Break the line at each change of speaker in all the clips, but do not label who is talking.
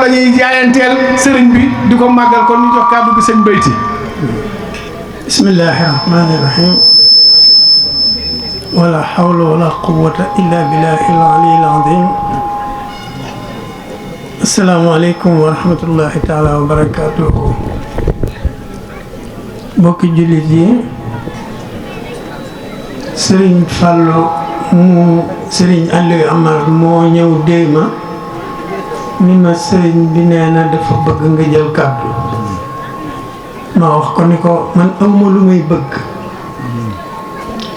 la ñuy jaayanteel sëriñ bi di ko màggal kon ñu jox kàddu gi sëñ Bayti.
bismillahi rahmani rahim wala hawla wala quwwata illa billahi al-aliyyil azim. asalaamaaleykum wa rahmatullahi taala wa barakatuhu. mbokki jullit yi, sëriñ Fallou mu sëriñ Aliou Amar moo ñëw déy ma ni ma sëriñ bi nee na dafa bëgg nga jël kàddu. ma wax ko ni ko man awma lu muy bëgg,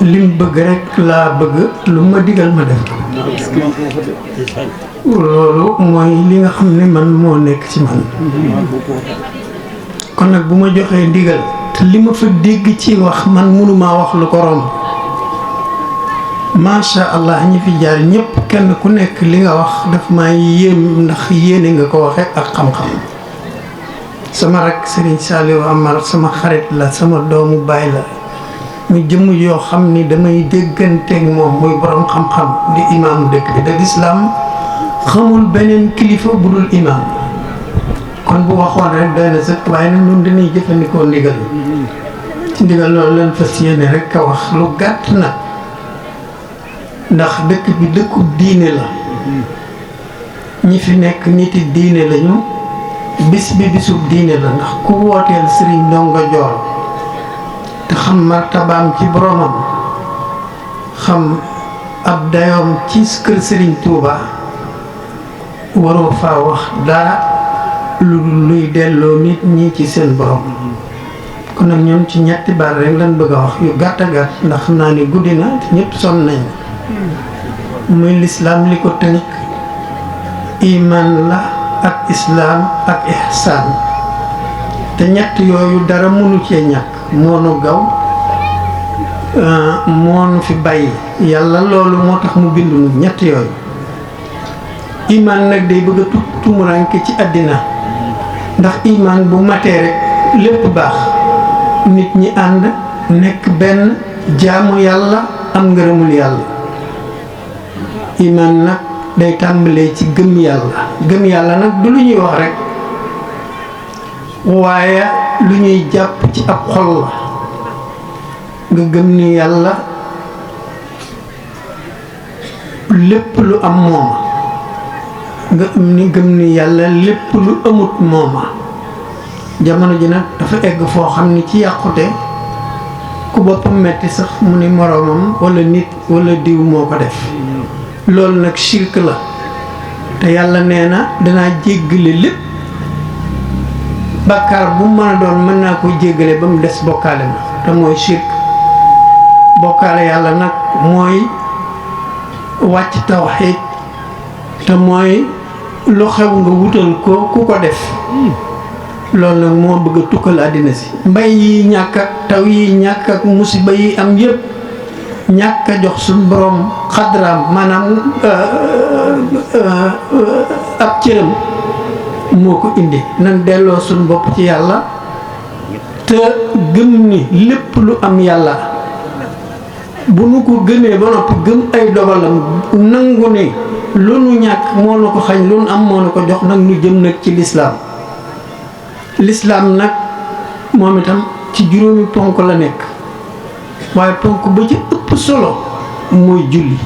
lim bëgg rek laa bëgg, lu ma digal ma def ko. loolu mooy li nga xam ne man moo nekk ci man. kon nag bu ma joxee ndigal te li ma fa dégg ci wax man mënumaa wax lu ko romb. macha allah ñi fi jaar ñëpp kenn ku nekk li nga wax daf maa yéem ndax yéene nga ko waxe ak xam-xam. sama rak Serigne Saliou Amar sama xarit la, sama doomu baay la, mu jëmm yoo xam ni damay dégganteeg moom muy borom xam-xam di imaamu dëkk bi. da lislaam xamul beneen kilifa bu dul imaam. kon bu waxoon rek doy na sëkk, waaye nag ñun dañuy jëfandikoo ndigal. ci ndigal loolu leen fas yéene rek a wax lu gàtt nag, ndax dëkk bi dëkku diine la. ñi fi nekk niti diine lañu. bis bi bisub diine la, ndax ku wooteel Serigne Ndongo Dior te xam martabaam ci boromam, xam ab dayoom ci kër Serigne Touba, waroo faa wax dara luy delloo nit ñi ci seen borom. kon nag ñoom ci ñetti baat rek lañ bëgg a wax yu gàtt a gàtt, ndax xam naa ni guddi na te ñëpp sonn nañ. muy lislaam li ko tënk iman la ak islaam ak ihsaan, te ñett yooyu dara mënu cee ñàkk. moonu gaw moonu fi bàyyi yàlla, loolu moo tax mu bindu nu ñett yooyu. iman nag day bëgg a tumuranke ci àddina, ndax iman bu matee rek lépp baax. nit ñi ànd nekk benn, jaamu yàlla, am ngërëmul yàlla. iman nag day tàmbalee ci gëm yàlla. gëm yàlla nag du lu ñuy wax rek, waaye lu ñuy jàpp ci ab xol la. nga gëm ni yàlla lépp lu am mooma, nga gëm ni yàlla lépp lu amut mooma. jamono ji nag dafa egg foo xam ni ci yàqute, ku boppam metti sax mu ni moroomam walla nit walla diw moo ko def. loolu nag shirk la, te yàlla nee na danaa jéggale lépp. bàkkaar bu mën a doon mën naa ko jéggale ba mu des bokkaale ma, te mooy shirk. bokkaale yàlla nag mooy wàcc tawxiid, te mooy lu xew nga wutal ko ku ko def. loolu nag moo bëgg a tukkal àddina si. mbay yi ñàkk ak taw yi ñàkk ak musiba yi am yépp, ñàkk a jox suñ borom xadraam, maanaam ab cëram moo ko indi. nan delloo suñ bopp ci yàlla, te gëm ni lépp lu am yàlla. bu nu ko gëmee ba noppi gëm ay dogalam, nangu ni lu nu ñàkk moo nu ko xañ, lu nu am moo nu ko jox, nag nu jëm nag ci lislaam. lislaam nag moom itam ci juróomi ponk la nekk, waaye ponk ba ci ëpp solo mooy julli.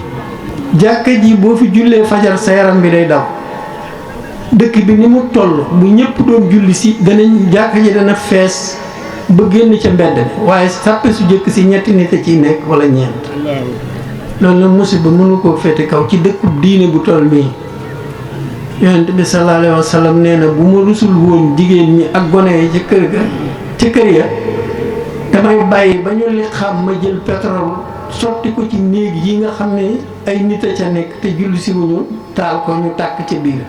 jàkka ji boo fi jullee fajar sa yaram bi day daw. dëkk bi ni mu toll bu ñëpp doon julli si danañ, jàkka ji dana fees ba génn ca mbedd mi, waaye sàppe su jëkk si ñetti nit a ciy nekk wala ñeent. loolu la musiba mënu koo féete kaw ci dëkkub diine bu toll nii. yonent bi sallallahu alayhi wa sallam nee na bu ma rusul woon jigéen ñi ak gone yi ca kër ga, ca kër ya, damay bàyyi ba ñu li xam ma jël pétrole sotti ko ci néeg yi nga xam ne ay nit a ca nekk te julli si wuñu, taal ko ñu tàkk ca biir.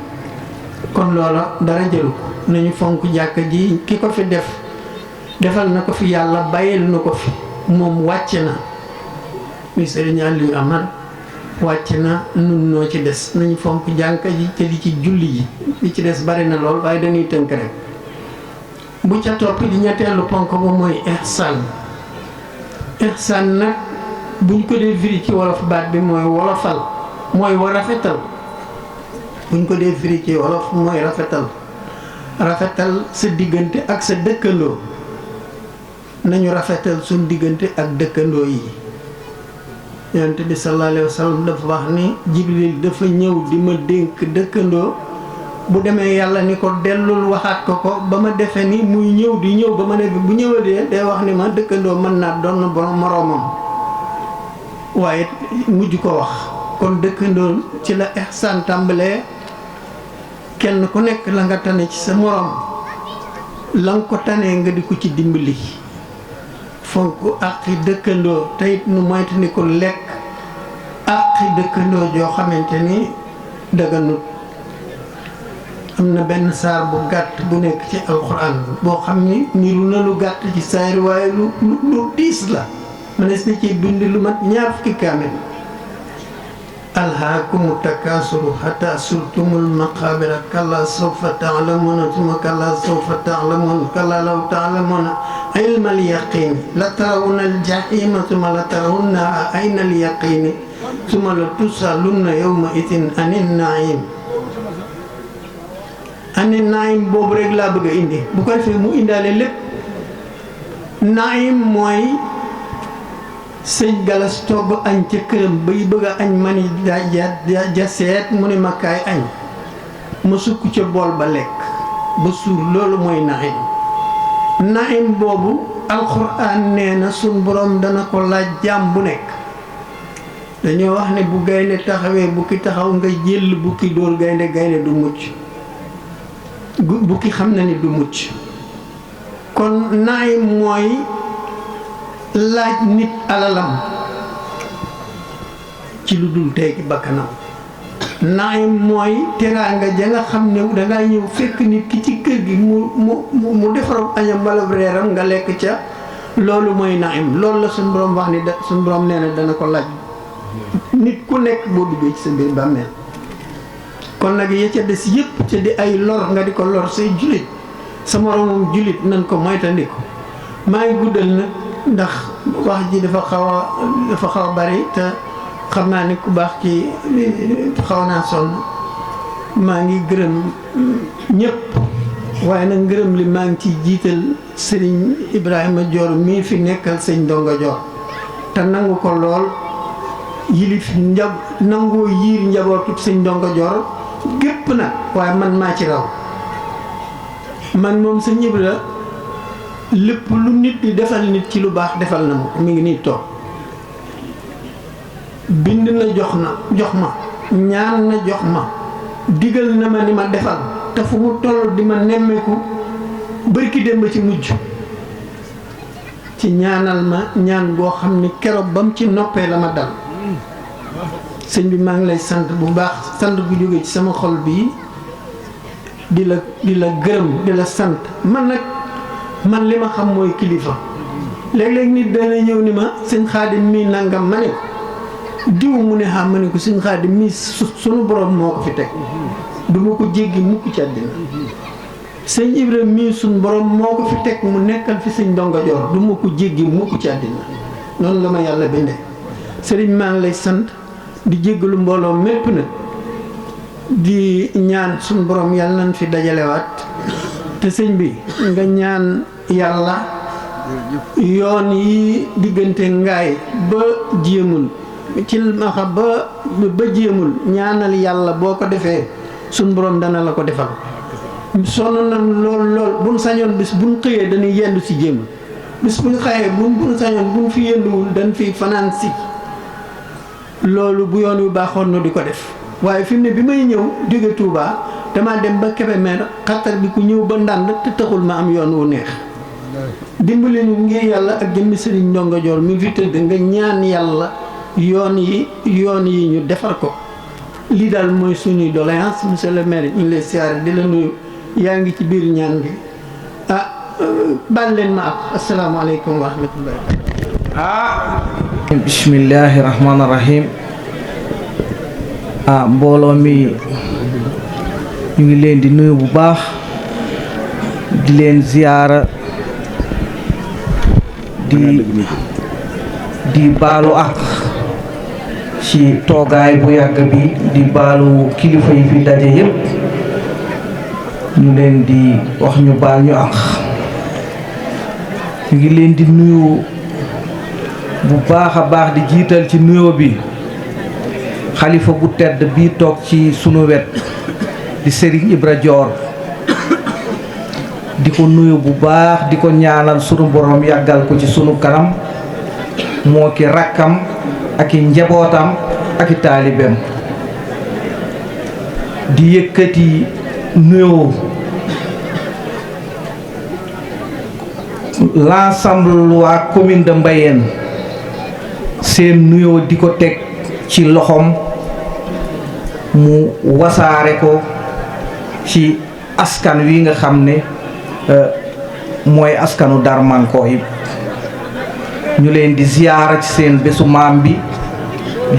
kon loola dara jëlu ko. nañu fonk jàkka ji, ki ko fi defal na ko fi yàlla, bàyyil na ko fi, moom wàcc na. muy Serigne Aliou Amar wàcc na, nun noo ci des. nañu fonk jànka ji te di ci julli ji. li ci des bari na lool, waaye dañuy tënk rek. bu ca topp di ñetteelu ponk ba mooy ihsaan. ihsaan nag buñ ko dee firi ci wolof, baat bi mooy wolofal, mooy wa rafetal. buñ ko dee firi ci wolof mooy rafetal. rafetal sa diggante ak sa dëkkandoo nañu rafetal suñ diggante ak dëkkandoo yi. yonent bi sallallahu alayhi wa sallam dafa wax ni Jibril dafa ñëw di ma dénk dëkkandoo, bu demee yàlla ni ko dellul waxaat ko ba ma defee ni muy ñëw di ñëw ba ma ne bu ñëwee day wax ni ma dëkkandoo mën naa doon moroomam, waaye mujj ko wax. kon dëkkandoo ci la ihsaan tàmbalee, kenn ku nekk la nga tane ci sa moroom la nga ko tanee nga di ko ci dimbali. fonk àqi dëkkandoo teyit nu moytu ni ko lekk àqi dëkkandoo joo xamante ni daganut. am na benn saar bu gàtt bu nekk ci alxuraan boo xam ni niru na lu gàtt ci saar waaye lu diis la, mënees na ci bind lu mat 2 fukki kaamil. alhaakumu takaasuru hatta surtumul maqaabira kalla sawfa ta'lamuuna summa kalla sawfa ta'lamuuna kalla law ta'lamuuna ilmal yaqiini la tarawunna al-jahiima summa la tarawunnahaa aynal yaqiini summa la tus'alunna yawma idin anin na'iim. anin na'iim boobu rek laa bëgg a indi bu ko defee mu indaale lépp. na'iim mooy sëñ Galas togg añ ca këram bay bëgg a añ ma ni ja seet mu ne ma kaay añ ma sukk ca bool ba lekk ba suur, loolu mooy naim boobu alxuraan nee na suñ borom dana ko laaj jaam bu nekk. dañoo wax ne bu gaynde taxawee bukki taxaw nga jël bukki dóor gaynde, gaynde du mucc, bukki xam na ni du mucc. kon naim mooy laaj nit alalam ci lu dul tey bakkanam. naim mooy teraanga ja nga xam ne dangaa ñëw fekk nit ki ci kër gi mu defaram añam wala reeram nga lekk ca, loolu mooy naim. loolu la suñu borom wax ni suñu borom nee na dana ko laaj nit ku nekk boo duggee ci sa biir bàmmeel. kon nag ya ca des yëpp ca di ay lor nga di ko lor say jullit, sa moromam jullit nan ko moytandiku. maa ngi guddal nag ndax wax ji dafa xaw a bari te xam naa ni ku baax ci xaw naa sonn. maa ngi gërëm ñëpp, waaye nag ngërëm li maa ngi ciy jiital Serigne Ibrahima Dior mii fi nekkal sëñ Ndonga Dior te nangu ko lool, yilif nangoo yiir njabootu sëñ Ndonga Dior gépp nag, waaye man maa ci raw. man moom sëñ Ibra lépp lu nit di defal nit ci lu baax defal na ma ko. mi ngi nii toog, bind na jox ma, ñaan na jox ma, digal na ma ni ma defal, te fu mu toll di ma nemmeeku bërki dem ba ci mujj ci ñaanal ma ñaan goo xam ni keroog ba mu ci noppee la ma dal. sëñ bi maa ngi lay sant bu baax, sant bu jógee ci sama xol bii di la gërëm di la sant. man li ma xam mooy kilifa. léeg-léeg nit dana ñëw ni ma sëñ Xaadim mii nangam, ma ne ko diw mu ne xam ma ne ko sëñ Xaadim mii sunu borom moo ko fi teg, du ma ko jéggi mukk ci àddina. sëñ Ibrahima mii sunu borom moo ko fi teg mu nekkal fi sëñ Ndonga Dior, du ma ko jéggi mukk ci àddina. noonu la ma yàlla bindee. sëriñ maa ngi lay sant di jéggalu mbooloo mépp nag, di ñaan sunu borom yàlla nañ fi dajalewaat. te sëñ bi nga ñaan yàlla yoon yi diggante ngaay ba jéemul ci maxa ba jéemul, ñaanal yàlla boo ko defee suñ borom dana la ko defal. sonn nañ lool buñ sañoon bis buñ xëyee dañuy yendu si jéemul, bis buñ xëyee buñ sañoon buñ fi yenduwul dañ fi fanaan si. loolu bu yoon wi baaxoon na di ko def, waaye fi mu ne bi may ñëw jóge Touba dama dem ba Kébémer xattar bi ku ñëw ba Ndande te taxul ma am yoon wu neex. dimbali ñu ngir yàlla ak jëmmi Serigne Ndonga Dior mi fi tëdd nga ñaan yàlla yoon yi ñu defar ko. lii daal mooy suñuy doléance. monsieur le maire ñu ngi lay siyaare di la nuyu, yaa ngi ci biir ñaan gi. baal leen ma ak asalaamaaleykum wa rahmatullahi.
bismillahi rahmaani rahim. mbooloo mi ñu ngi leen di nuyu bu baax, di leen ziyaara, di baalu ak ci toogaay bu yàgg bi, di baalu kilifa yi fi daje yépp, ñu leen di wax ñu baal ñu àq. ñu ngi leen di nuyu bu baax a baax di jiital ci nuyoo bi xalifa bu tedd bii toog ci sunu wet di Serigne Ibra Dior di ko nuyu bu baax di ko ñaanal sunu borom yàggal ko ci sunu kanam moo ki rakkam ak i njabootam ak i taalibeem di yëkkati nuyoo l'ensemble waa commune de Mbayeen seen nuyoo di ko teg ci loxoom mu wasaare ko ci askan wi nga xam ne mooy askanu Darmanko yi ñu leen di ziyaara ci seen bésu maam bi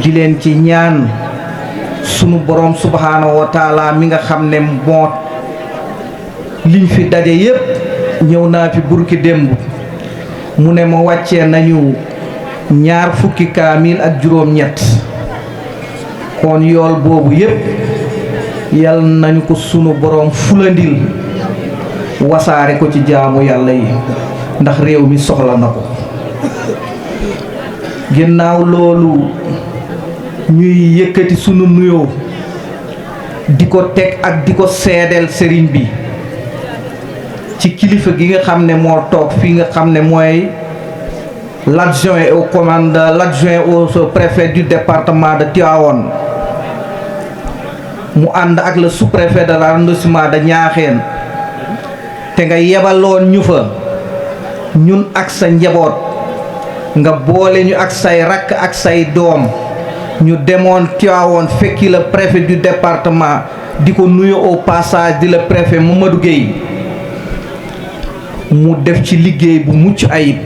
di leen ci ñaan sunu borom subhaanahu wa taala mi nga xam ne moo liñ fi daje yépp ñëw naa fi burki démb mu ne ma wàccee nañu 20 kaamil ak juróom-ñett kon yool boobu yépp yal nañu ko sunu borom fulandil wasaare ko ci jaamu yàlla yi ndax réew mi soxla na ko ginnaaw loolu ñuy yëkkati sunu nuyoo di ko teg ak di ko seedeel sëriñ bi ci kilifa gi nga xam ne moo toog fii nga xam ne mooy l'adjoint au préfet du département de Tivaouane mu ànd ak le sous-préfet de l'arrondissement de Niakhène te nga yebaloon ñu fa ñun ak sa njaboot nga boole ñu ak say rakk ak say doom ñu demoon Tivaouane fekki le préfet du département di ko nuyu au passage di le préfet Mamadou Gueye mu def ci liggéey bu mucc ayib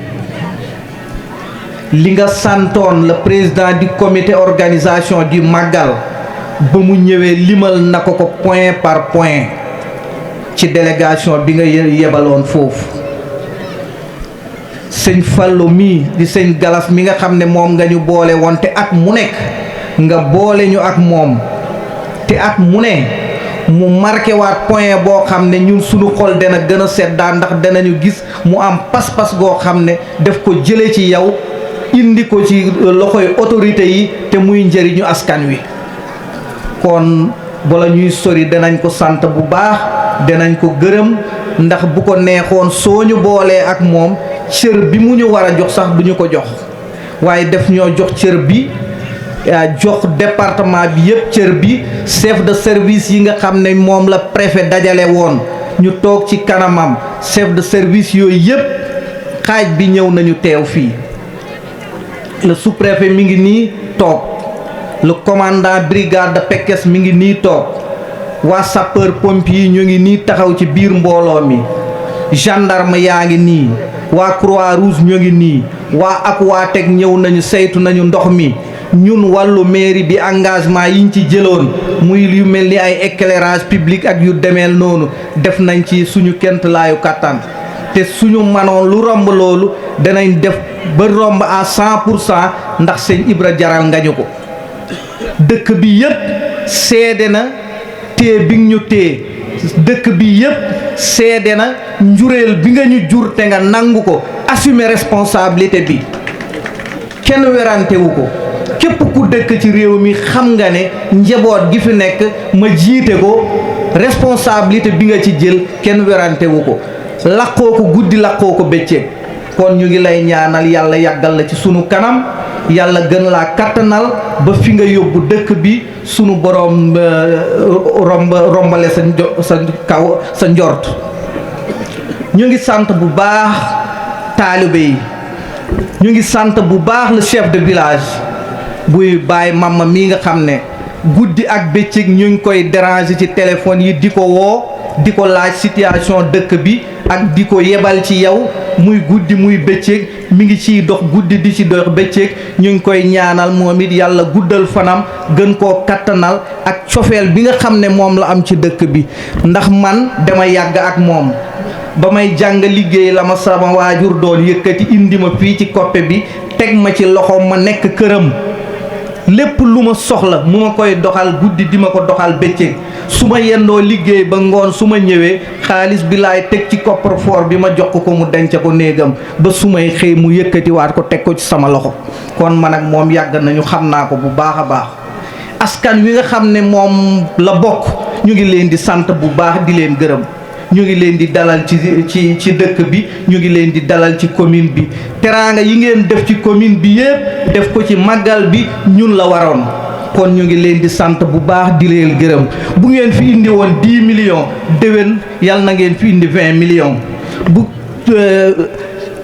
li nga santoon le président du comité organisation du Magal ba mu ñëwee limal na ko point par point ci délégation bi nga yebaloon foofu sëñ Fallou mii di sëñ Galas mi nga xam ne moom nga ñu boole woon te at mu nekk nga boole ñu ak moom te at mu ne mu marqué waat point boo xam ne ñun suñu xol dana gën a seddaa ndax danañu gis mu am pas-pas goo xam ne def ko jële ci yow indi ko ci loxoy autorité yi te muy njëriñu askan wi kon bala ñuy sori danañ ko sant bu baax danañ ko gërëm ndax bu ko neexoon soo ñu boolee ak moom cër bi mu ñu war a jox sax duñu ko jox waaye def ñoo jox cër bi jox département bi yépp cër bi chef de service yi nga xam ne moom la préfet dajale woon ñu toog ci kanamam chef de service yooyu yépp xaaj bi ñëw nañu teew fii le sous-préfet mi ngi nii toog le commandant brigade de Pekes mi ngi nii toog waa sapeur pompier yi ñu ngi nii taxaw ci biir mbooloo mi gendarme yaa ngi nii waa croix rouge ñu ngi nii waa Aquatec ñëw nañu saytu nañu ndox mi ñun wàllu mairie bi engagement yiñ ci jëloon muy yu mel ni ay éclairage public ak yu demeel noonu def nañ ci suñu kent laayu kàttan te suñu manoon lu romb loolu danañ def ba romb à 100% ndax sëñ Ibra jaral nga ñu ko dëkk bi yépp seede na tée bi ñu tée dëkk bi yépp seede na njureel bi nga ñu jur te nga nangu ko assumer responsabilité bi kenn werantewu ko képp ku dëkk ci réew mi xam nga ne njaboot gi fi nekk ma jiite ko responsabilité bi nga ci jël kenn werantewu ko laqoo ko guddi laqoo ko bëccëg kon ñu ngi lay ñaanal yàlla yàggal la ci sunu kanam yàlla gën laa kattanal ba fi nga yóbbu dëkk bi sunu borom rombale sa kaw sa njort ñu ngi sant bu baax taalibe yi ñu ngi sant bu baax le chef de village buy bàyyi mamma mi nga xam ne guddi ak bëccëg ñu ngi koy déranger ci téléphone yi di ko woo di ko laaj situation dëkk bi ak di ko yebal ci yow muy guddi muy bëccëg mi ngi ciy dox guddi di ci dox bëccëg ñu ngi koy ñaanal moom it yàlla guddal fanam gën koo kattanal ak cofeel bi nga xam ne moom la am ci dëkk bi ndax man dama yàgg ak moom ba may jàng liggéey la ma sama waajur doon yëkkati indi ma fii ci koppe bi teg ma ci loxoom ma nekk këram lépp lu ma soxla mu ma koy doxal guddi di ma ko doxal bëccëg su ma yendoo liggéey ba ngoon su ma ñëwee xaalis bi laay teg ci coffre-fort bi ma jox ko mu denc ko néegam ba su may xëy mu yëkkatiwaat ko teg ko ci sama loxo. kon man ak moom yàgg nañu xam naa ko bu baax a baax askan wi nga xam ne moom la bokk ñu ngi leen di sant bu baax di leen gërëm. ñu ngi leen di dalal ci dëkk bi ñu ngi leen di dalal ci commune bi teraanga yi ngeen def ci commune bi yëpp def ko ci màggal bi ñun la waroon kon ñu ngi leen di sant bu baax di leen gërëm bu ngeen fi indi woon 10 millions déwén yal na ngeen fi indi 20 millions bu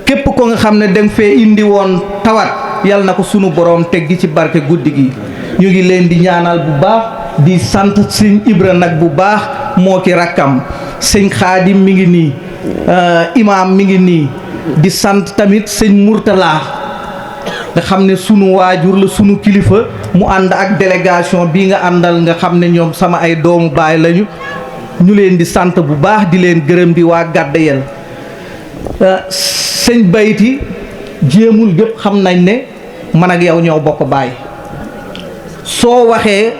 képp ko nga xam ne danga fee indi woon tawat yal na ko sunu borom teggi ci barke guddi gi ñu ngi leen di ñaanal bu baax di sant sëñ Ibra nag bu baax moo ki rakkam sëñ Xaadim mi ngi nii imaam mi ngi nii di sant tamit sëñ Murtala nga xam ne sunu waajur la sunu kilifa mu ànd ak délégation bii nga àndal nga xam ne ñoom sama ay doomu baay lañu ñu leen di sant bu baax di leen gërëm di waa Gàddayel sëñ Bayti jéemul gépp xam nañ ne man ak yow ñoo bokk baay soo waxee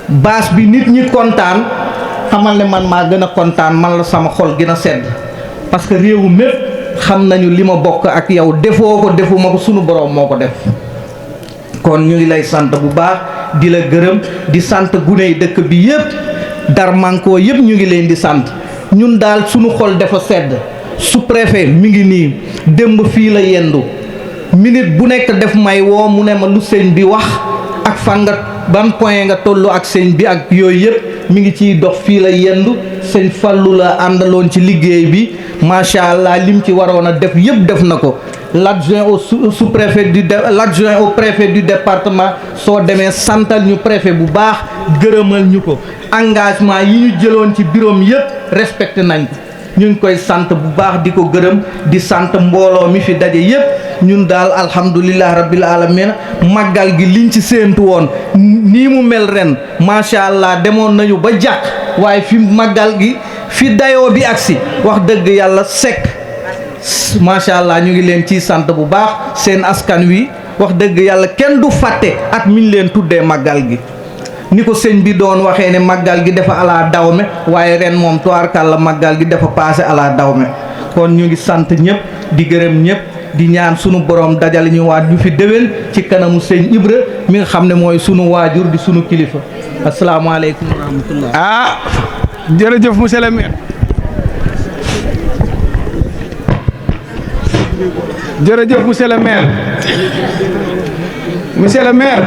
baas bi nit ñi kontaan xamal ne man maa gën a kontaan man la sama xol gën a sedd parce que réewu mépp xam nañu li ma bokk ak yow defoo ko defuma ko sunu borom moo ko def kon ñu ngi lay sant bu baax di la gërëm di sant guney dëkk bi yépp Darmanko yépp ñu ngi leen di sant ñun daal sunu xol dafa sedd sous-préfet mi ngi nii démb fii la yendu minute bu nekk def may woo mu ne ma lu sëñ bi wax ak fan nga ban point nga tollu ak sëñ bi ak yooyu yëpp mi ngi ciy dox fii la yendu sëñ Fallu la àndaloon ci liggéey bi macha allah lim ci waroon a def yëpp def na ko l'adjoint au sous-préfet l'adjoint au préfet du département soo demee santal ñu préfet bu baax gërëmal ñu ko engagement yi ñu jëloon ci bureau yëpp respecté nañ ko ñu ngi koy sant bu baax di ko gërëm di sant mbooloo mi fi daje yépp ñun daal alhamdulilah rabbil alamin màggal gi liñ ci séentu woon nii mu mel ren macha allah demoon nañu ba jàq waaye fi màggal gi fi dayoo bi agsi wax dëgg yàlla sekk macha allah ñu ngi leen ciy sant bu baax seen askan wi wax dëgg yàlla kenn du fàtte at miñ leen tuddee màggal gi ni ko sëñ bi doon waxee ne màggal gi dafa ala dawme waaye ren moom tubaarkàlla màggal gi dafa passé ala dawme kon ñu ngi sant ñëpp di gërëm ñëpp di ñaan sunu borom dajale ñu waat ñu fi déwén ci kanamu sëñ Ibra mi nga xam ne mooy sunu waajur di sunu kilifa asalaamaaleykum wa rahmatullah.
ah jërëjëf monsieur le maire jërëjëf monsieur le maire monsieur le maire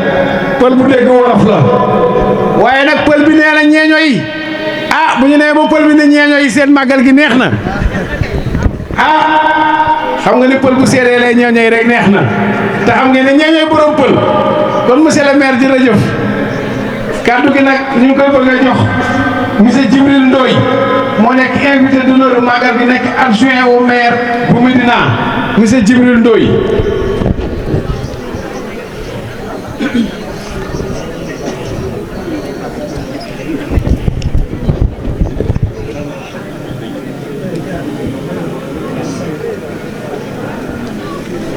pël bu dégg wolof la waaye nag pël bi nee na ñeeño yi ah bu ñu nee ba pël bi ne ñeeño yi seen màggal gi neex na ah xam nga ni pël bu seedee lay ñeeño yi rek neex na te xam ngeen ne ñeeño yi borom pël kon monsieur le maire jërëjëf kàddu gi nag ñu ngi koy bëgg a jox monsieur Djibril Ndoye moo nekk invité d'honneur màggal gi nekk adjoint au maire bu Médina monsieur Djibril Ndoye.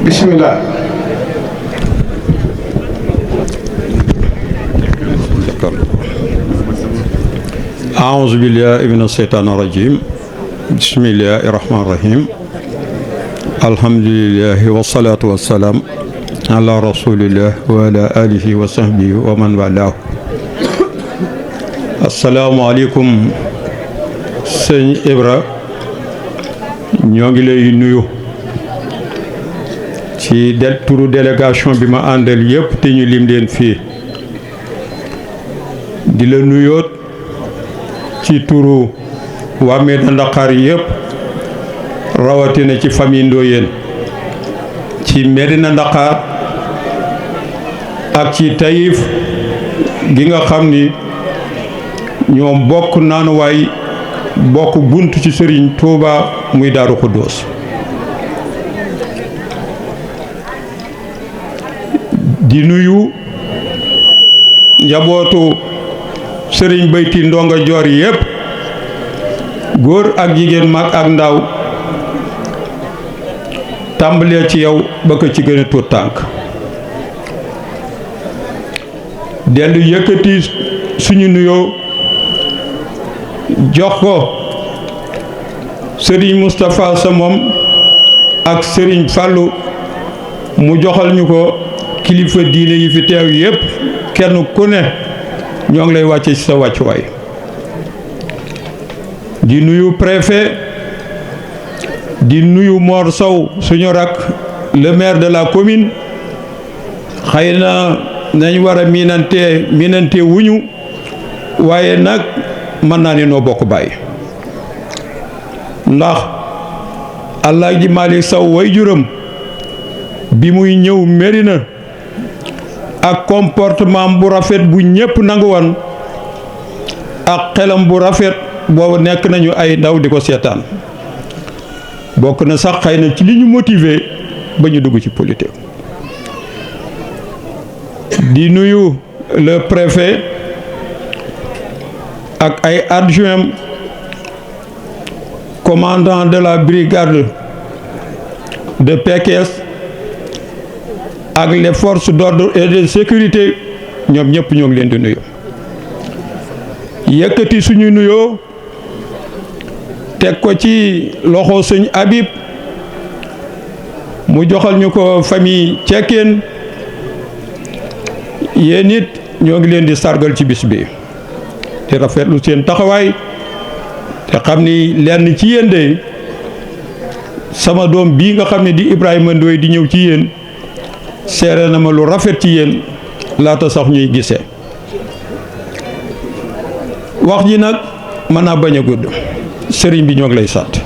bismillah.
أعوذ بالله من الشيطان الرجيم بسم الله الرحمن الرحيم الحمد لله والصلاة والسلام على رسول الله وعلى آله وصحبه ومن والاه السلام عليكم sëñ Ibra ñoo ngi lay nuyu ci turu délégation bi ma àndal yépp te ñu lim leen fii di la nuyoot ci turu waa Médina Dakhar yépp rawatina ci famille Ndoyeen ci Médina Dakhar ak ci Taïf gi nga xam ni ñoom bokk naanuwaay bokk bunt ci Serigne Touba muy Daaru Xuddoos di nuyu njabootu Serigne Bayti Ndonga Joor yépp góor ak jigéen mag ak ndaw tàmbalee ci yow ba ko ci gën a tuut tànk dellu yëkkati suñu nuyoo jox ko Serigne Moustapha Sa moom ak Serigne Fallou mu joxal ñu ko kilifa diine yi fi teew yépp kenn ku ne ñoo ngi lay wàcce ci sa wàccuwaay di nuyu préfet di nuyu Mor Sow suñu rak le maire de la commune xëy na nañ war a miinante wuñu waaye nag mën naa ne noo bokk bàyyi ndax Alaaji Malick Sow way juram bi muy ñëw Médina ak comportement bu rafet bu ñépp nangu woon ak xelam bu rafet boobu nekk nañu ay ndaw di ko seetaan bokk na sax xëy na ci li ñu motivé ba ñu dugg ci politique di nuyu le préfet ak ay adjoint commandant de la brigade de Pekes ak les forces d'ordre et de sécurité ñoom ñëpp ñoo ngi leen di nuyu yëkkati suñu nuyoo teg ko ci loxo sëñ Habib mu joxal ñu ko famille Cekkeen yéen it ñoo ngi leen di sargal ci bis bi te rafetlu seen taxawaay te xam ni lenn ci yéen de sama doom bii nga xam ne di Ibrahima Ndoye di ñëw ci yéen seere na ma lu rafet ci yéen laata sax ñuy gisee wax ji nag mën naa bañ a gudd sëriñ bi ñoo ngi lay sant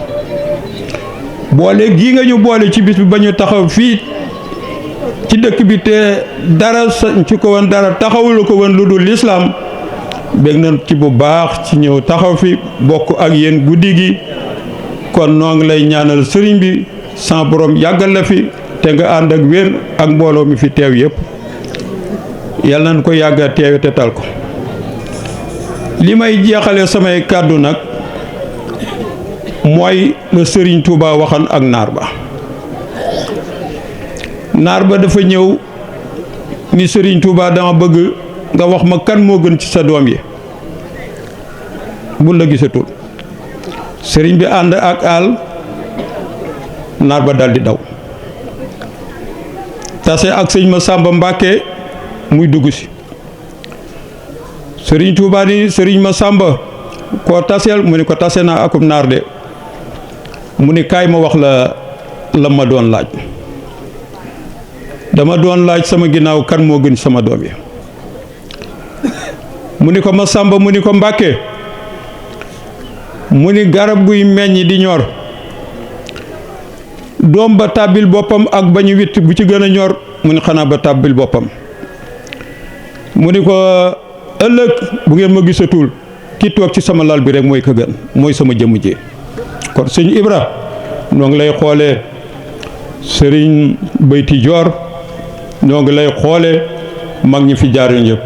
boole gii nga ñu boole ci bis bi ba ñu taxaw fii ci dëkk bi te dara ci ko woon dara taxawulu ko woon lu dul lislaam bég na ci bu baax ci ñëw taxaw fi bokk ak yéen guddi gi kon noo ngi lay ñaanal sëriñ bi sa borom yàggal la fi te nga ànd ak wér ak mbooloo mi fi teew yépp yàlla nañ ko yàgga teewe te tal ko li may jeexale samay kàddu nag mooy la sëriñ Touba waxan ak naar ba dafa ñëw ni sëriñ Touba dama bëgg nga wax ma kan moo gën ci sa doom yi bul la gisatul sëriñ bi ànd ak àll naar ba daldi daw tase ak sëñ Masamba Mbàkke muy dugg si sëriñ Touba ni sëriñ Masamba koo taseel mu ni ko tase naa akum naar de mu ni kaay ma wax la ma doon laaj dama doon laaj sama ginnaaw kan moo gën sama doom yi mu ni ko Masamba mu ni ko Mbàkke mu ni garab guy meññ di ñor doom ba tàbbil boppam ak ba ñu witt bu ci gën a ñor mu ni xanaa ba tàbbil boppam mu ni ko ëllëg bu ngeen ma gisatul ki toog ci sama lal bi rek mooy ka gën mooy sama jëmm ji kon sëñ Ibra ñoo ngi lay xoolee sëriñ Bayti Joor ñoo ngi lay xoolee mag ñi fi jaar ñëpp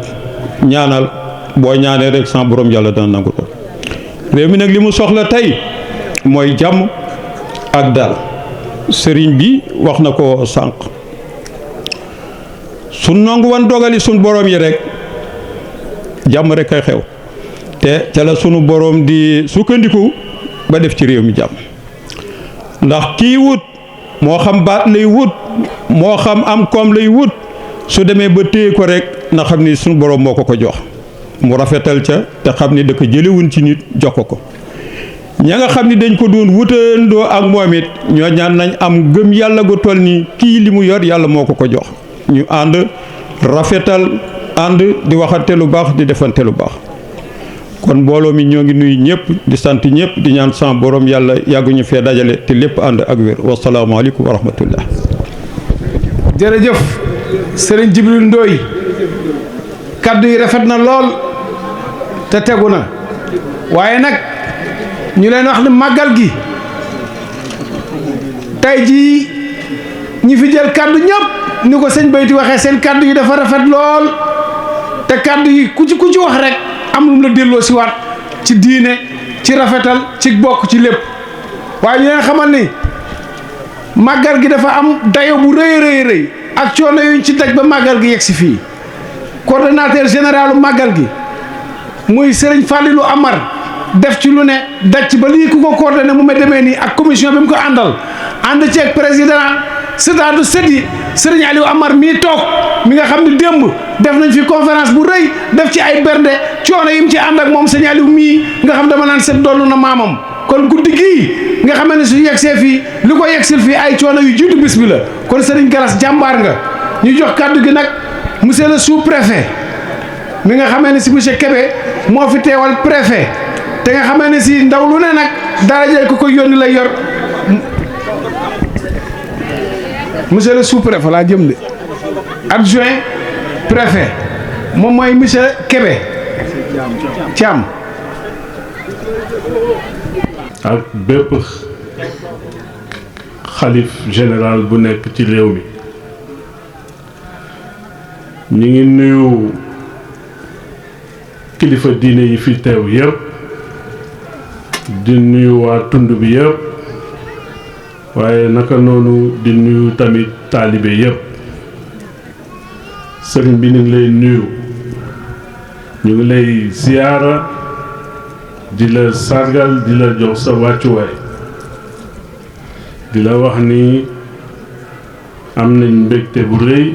ñaanal boo ñaanee rek sans borom yàlla dana nangu ko réew mi nag li mu soxla tey mooy jàmm ak dal sëriñ bi wax na ko sànq su nangu wan dogali suñ borom yi rek jàmm rek kay xew te ca la sunu borom di sukkandiku ba def ci réew mi jàmm ndax kii wut moo xam baat lay wut moo xam am koom lay wut su demee ba téye ko rek na xam ni sunu borom moo ko jox mu rafetal ca te xam ni da ko jëlewun ci nit jox ko ña nga xam ni dañ ko doon wutandoo ak moom it ñoo ñaan nañ am gëm yàlla gu toll ni kii li mu yor yàlla moo ko jox ñu ànd rafetal ànd di waxante lu baax di defante lu baax kon mbooloo mi ñoo ngi nuyu ñëpp di sant ñëpp di ñaan sama borom yàlla yàgguñu fee dajale te lépp ànd ak wér wasalaamaaleykum wa rahmatullah.
jërëjëf Serigne Jibril Ndoye kaddu yi rafet na lool te tegu na waaye nag ñu leen wax ni màggal gi tey jii ñi fi jël kaddu ñëpp ni ko sëñ Bayti waxee seen kaddu yi dafa rafet lool te kaddu yi ku ci wax rek am lu mu la delloo si waat ci diine ci rafetal ci bokk ci lépp waaye ñu leen xamal ni màggal gi dafa am dayo bu rëy rëy ak coono yuñ ci daj ba màggal gi yegg si fii coordonnateur général màggal gi muy Serigne Fallilou Amar def ci lu ne daj ba lii ku ko coordonné mu ma demee nii ak commission bi mu ko àndal ànd ceeg président sëtaatu sët yi Serigne Aliou Amar mii toog mi nga xam ne démb def nañ fi conférence bu rëy def ci ay bernde coono yi mu ci ànd ak moom Serigne Aliou mii nga xam dama naan sët dollu na maamam kon guddi gii nga xam ne su yegsee fii li ko yegsil fii ay coono yu jiitu bis bi la kon Serigne Galas jàmbaar nga ñu jox kàddu gi nag monsieur le sous-préfet mi nga xamee ne si monsieur Kébé moo fi teewal préfet te nga xamee ne si ndaw lu ne nag darajee ko yónni lay yor monsieur le sous-préfet laa jëm de adjoint préfet moom mooy monsieur Kébé Thiam
ak bépp xalif général bu nekk ci réew mi ñu ngi nuyu kilifa diine yi fi teew yëpp di nuyu waa tund bi yëpp waaye naka noonu di nuyu tamit taalibe yëpp sëriñ bi ñu ngi lay nuyu ñu ngi lay ziyaara di la sargal di la jox sa wàccuwaay di la wax ni am nañ mbégte bu rëy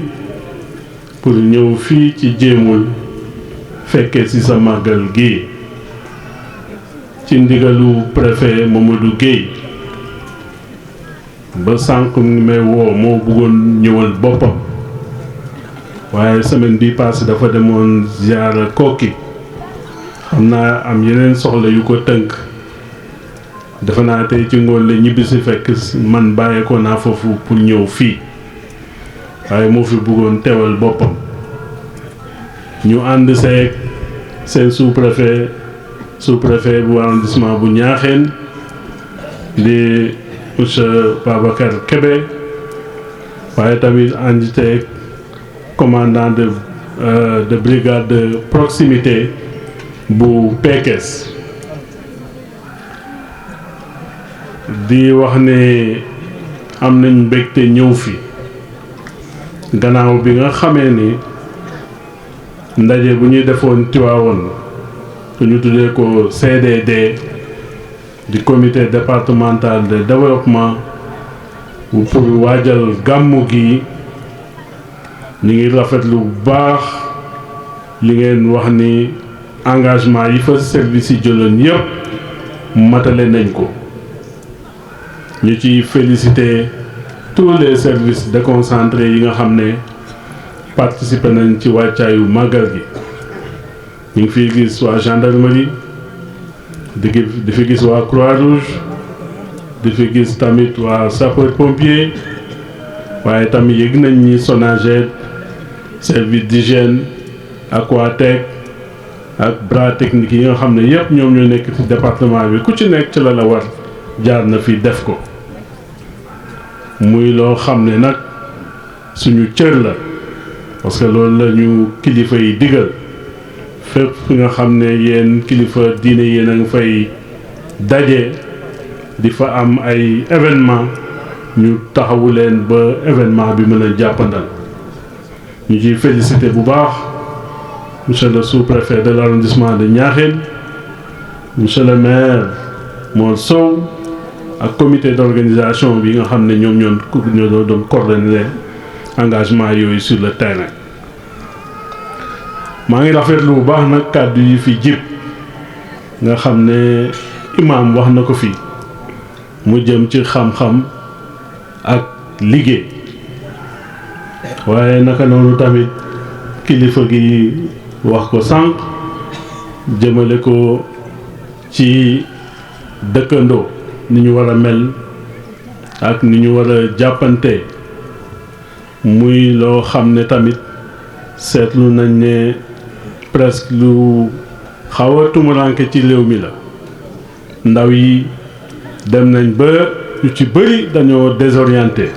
pour ñëw fii ci Jéemul fekkee ci sa màggal gi ci ndigalu préfet Mamadou Guèye ba sànq ni may woo moo bëggoon ñëwal boppam waaye semaine bi passé dafa demoon ziyaara Kokki xam naa am yeneen soxla yu ko tënk defe naa tey ci ngoon la ñibbisi fekk man bàyyeekoo naa foofu pour ñëw fii waaye moo fi bëggoon teewal boppam ñu ànd seeg seen sous-préfet bu arrondissement bu Niakhène di monsieur Babacar Kébé waaye tamit ànd seeg commandant de brigade de proximité bu Pekes di wax ne am nañ mbégte ñëw fi gannaaw bi nga xamee ni ndaje bu ñuy defoon Tivaouane te ñu tuddee ko CDD di comité départemental de développement pour waajal gàmmu gi ñu ngi rafetlu bu baax li ngeen wax ni engagement yi fa service yi jëloon yépp matale nañ ko ñu ci féliciter tous les services déconcentrés yi nga xam ne participer nañ ci wàccaayu màggal gi ñu ngi fiy gis waa gendarmerie di fi gis waa Croix-Rouge di fi gis tamit waa sapeur pompier waaye tamit yëg nañ ni Sonaged service d'hygiène Aquatec ak bras technique yi nga xam ne yëpp ñoom ñoo nekk ci département bi ku ci nekk ci la war jaar na fi def ko muy loo xam ne nag suñu cër la parce que loolu la ñu kilifa yi digal fépp fi nga xam ne yéen kilifa diine yéen a ngi fay daje di fa am ay événement ñu taxawu leen ba événement bi mën a jàppandal ñu ciy félicité bu baax monsieur le sous-préfet de l'arrondissement de Niakhène monsieur le maire Mor Sow ak comité d'organisation bi nga xam ne ñoom ñoo doon coordonner engagement yooyu sur le terrain maa ngi rafetlu bu baax nag kàddu yi fi jib nga xam ne imaam wax na ko fi mu jëm ci xam-xam ak liggéey waaye naka noonu tamit kilifa gi wax ko sànq jëmale ko ci dëkkandoo ni ñu war a mel ak ni ñu war a jàppante muy loo xam ne tamit seetlu nañ ne presque lu xaw a tumuranke ci réew mi la ndaw yi dem nañ ba ñu ci bëri dañoo désorienté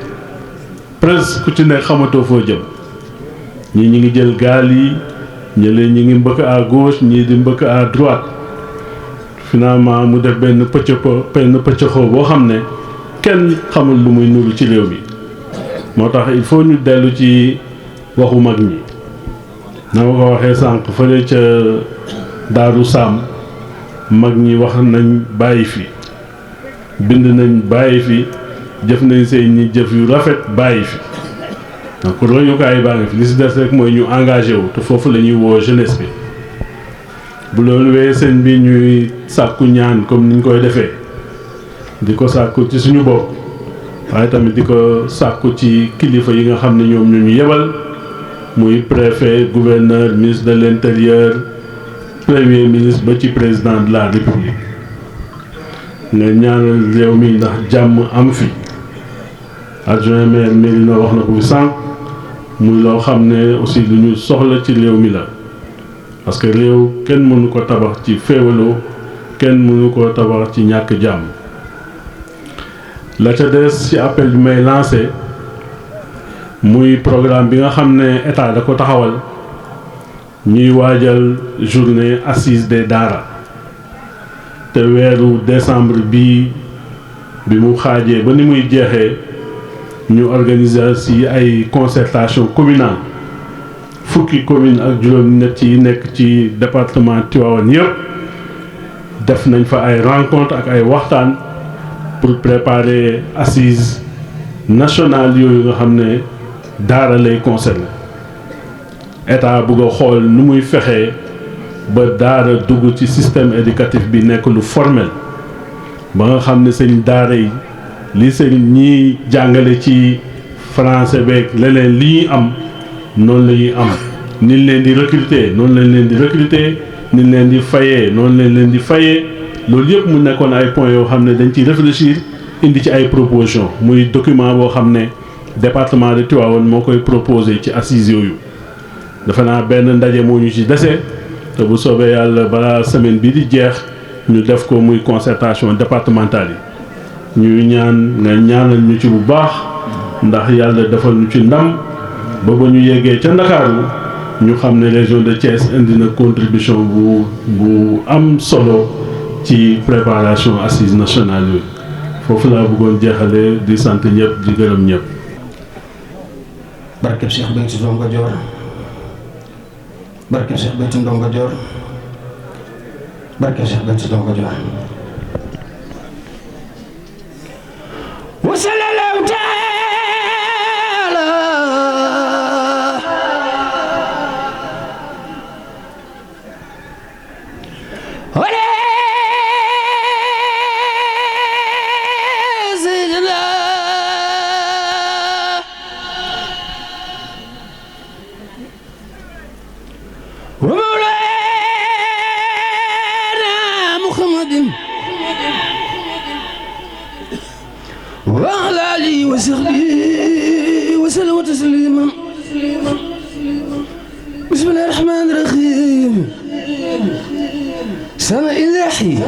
presque ku ci nekk xamatoo foo jëm ñii ñi ngi jël gaal yi ñële ñi ngi mbëkk à gauche ñii di mbëkk à droite finalement mu def benn pëccëxoo boo xam ne kenn xamul lu muy nuru ci réew mi moo tax il faut ñu dellu ci waxu mag ñi na ma ko waxee sànq fële ca Daaru Saam mag ñi wax nañ bàyyi fi bind nañ bàyyi fi jëf nañ seen ñi jëf yu rafet bàyyi fi donc royukaay baa ngi fi li si des rek mooy ñu engagé wu te foofu la ñuy woo jeunesse bi. bu loolu wee sëñ bi ñuy sàkku ñaan comme niñ koy defee di ko sàkku ci suñu bopp waaye tamit di ko sàkku ci kilifa yi nga xam ne ñoom ñu yebal muy préfet gouverneur ministre de l'intérieur premier ministre ba ci président de la république nga ñaanal réew mi ndax jàmm am fi adjoint maire Médina wax na ko fi sànq muy loo xam ne aussi lu ñu soxla ci réew mi la parce que réew kenn mënu ko tabax ci féewaloo kenn mënu ko tabax ci ñàkk jàmm la ca des ci appel bi may lancé muy programme bi nga xam ne état da ko taxawal ñuy waajal journée assise des daara te weeru décembre bi mu xaajee ba ni muy jeexee ñu organiser ci ay concertation communale fukki commune ak juróom-ñett yi nekk ci département Tivaouane yëpp def nañ fa ay rencontre ak ay waxtaan pour préparer assises nationales yooyu nga xam ne daara lay concerné état bëgg a xool nu muy fexee ba daara dugg ci système éducatif bi nekk lu formel ba nga xam ne seen daara yi li seen ñiy jàngale ci français beeg leneen li ñuy am noonu la ñuy am niñ leen di recruter noonu lañ leen di recruter niñ leen di fayee noonu lañ leen di fayee loolu yëpp mu nekkoon ay points yoo xam ne dañ ciy réfléchir indi ci ay propositions muy document boo xam ne département de Tivaouane moo koy proposé ci assises yooyu defe naa benn ndaje moo ñu ci dese te bu soobee yàlla balaa semaine bi di jeex ñu def ko muy concertation départementale yi ñuy ñaan nga ñaanal ñu ci bu baax ndax yàlla defal ñu ci ndam ba ñu yeggee ca Ndakaaru ñu xam ne région de Thiès indi na contribution bu am solo ci préparation assises nationales yooyu foofu laa bëggoon jeexale di sant ñëpp di gërëm ñëpp.
barkeb Cheikh Béthio Ndongo Dior barkeb Cheikh Béthio Ndongo Dior barkeb Cheikh Béthio Ndongo Dior wa sallallahu ta'ala ala sayyidina wa mawlana Muhammadin wa ala alihi wa sahbihi wa sallam tasliman bismillahir rahmanir rahim sana ilahi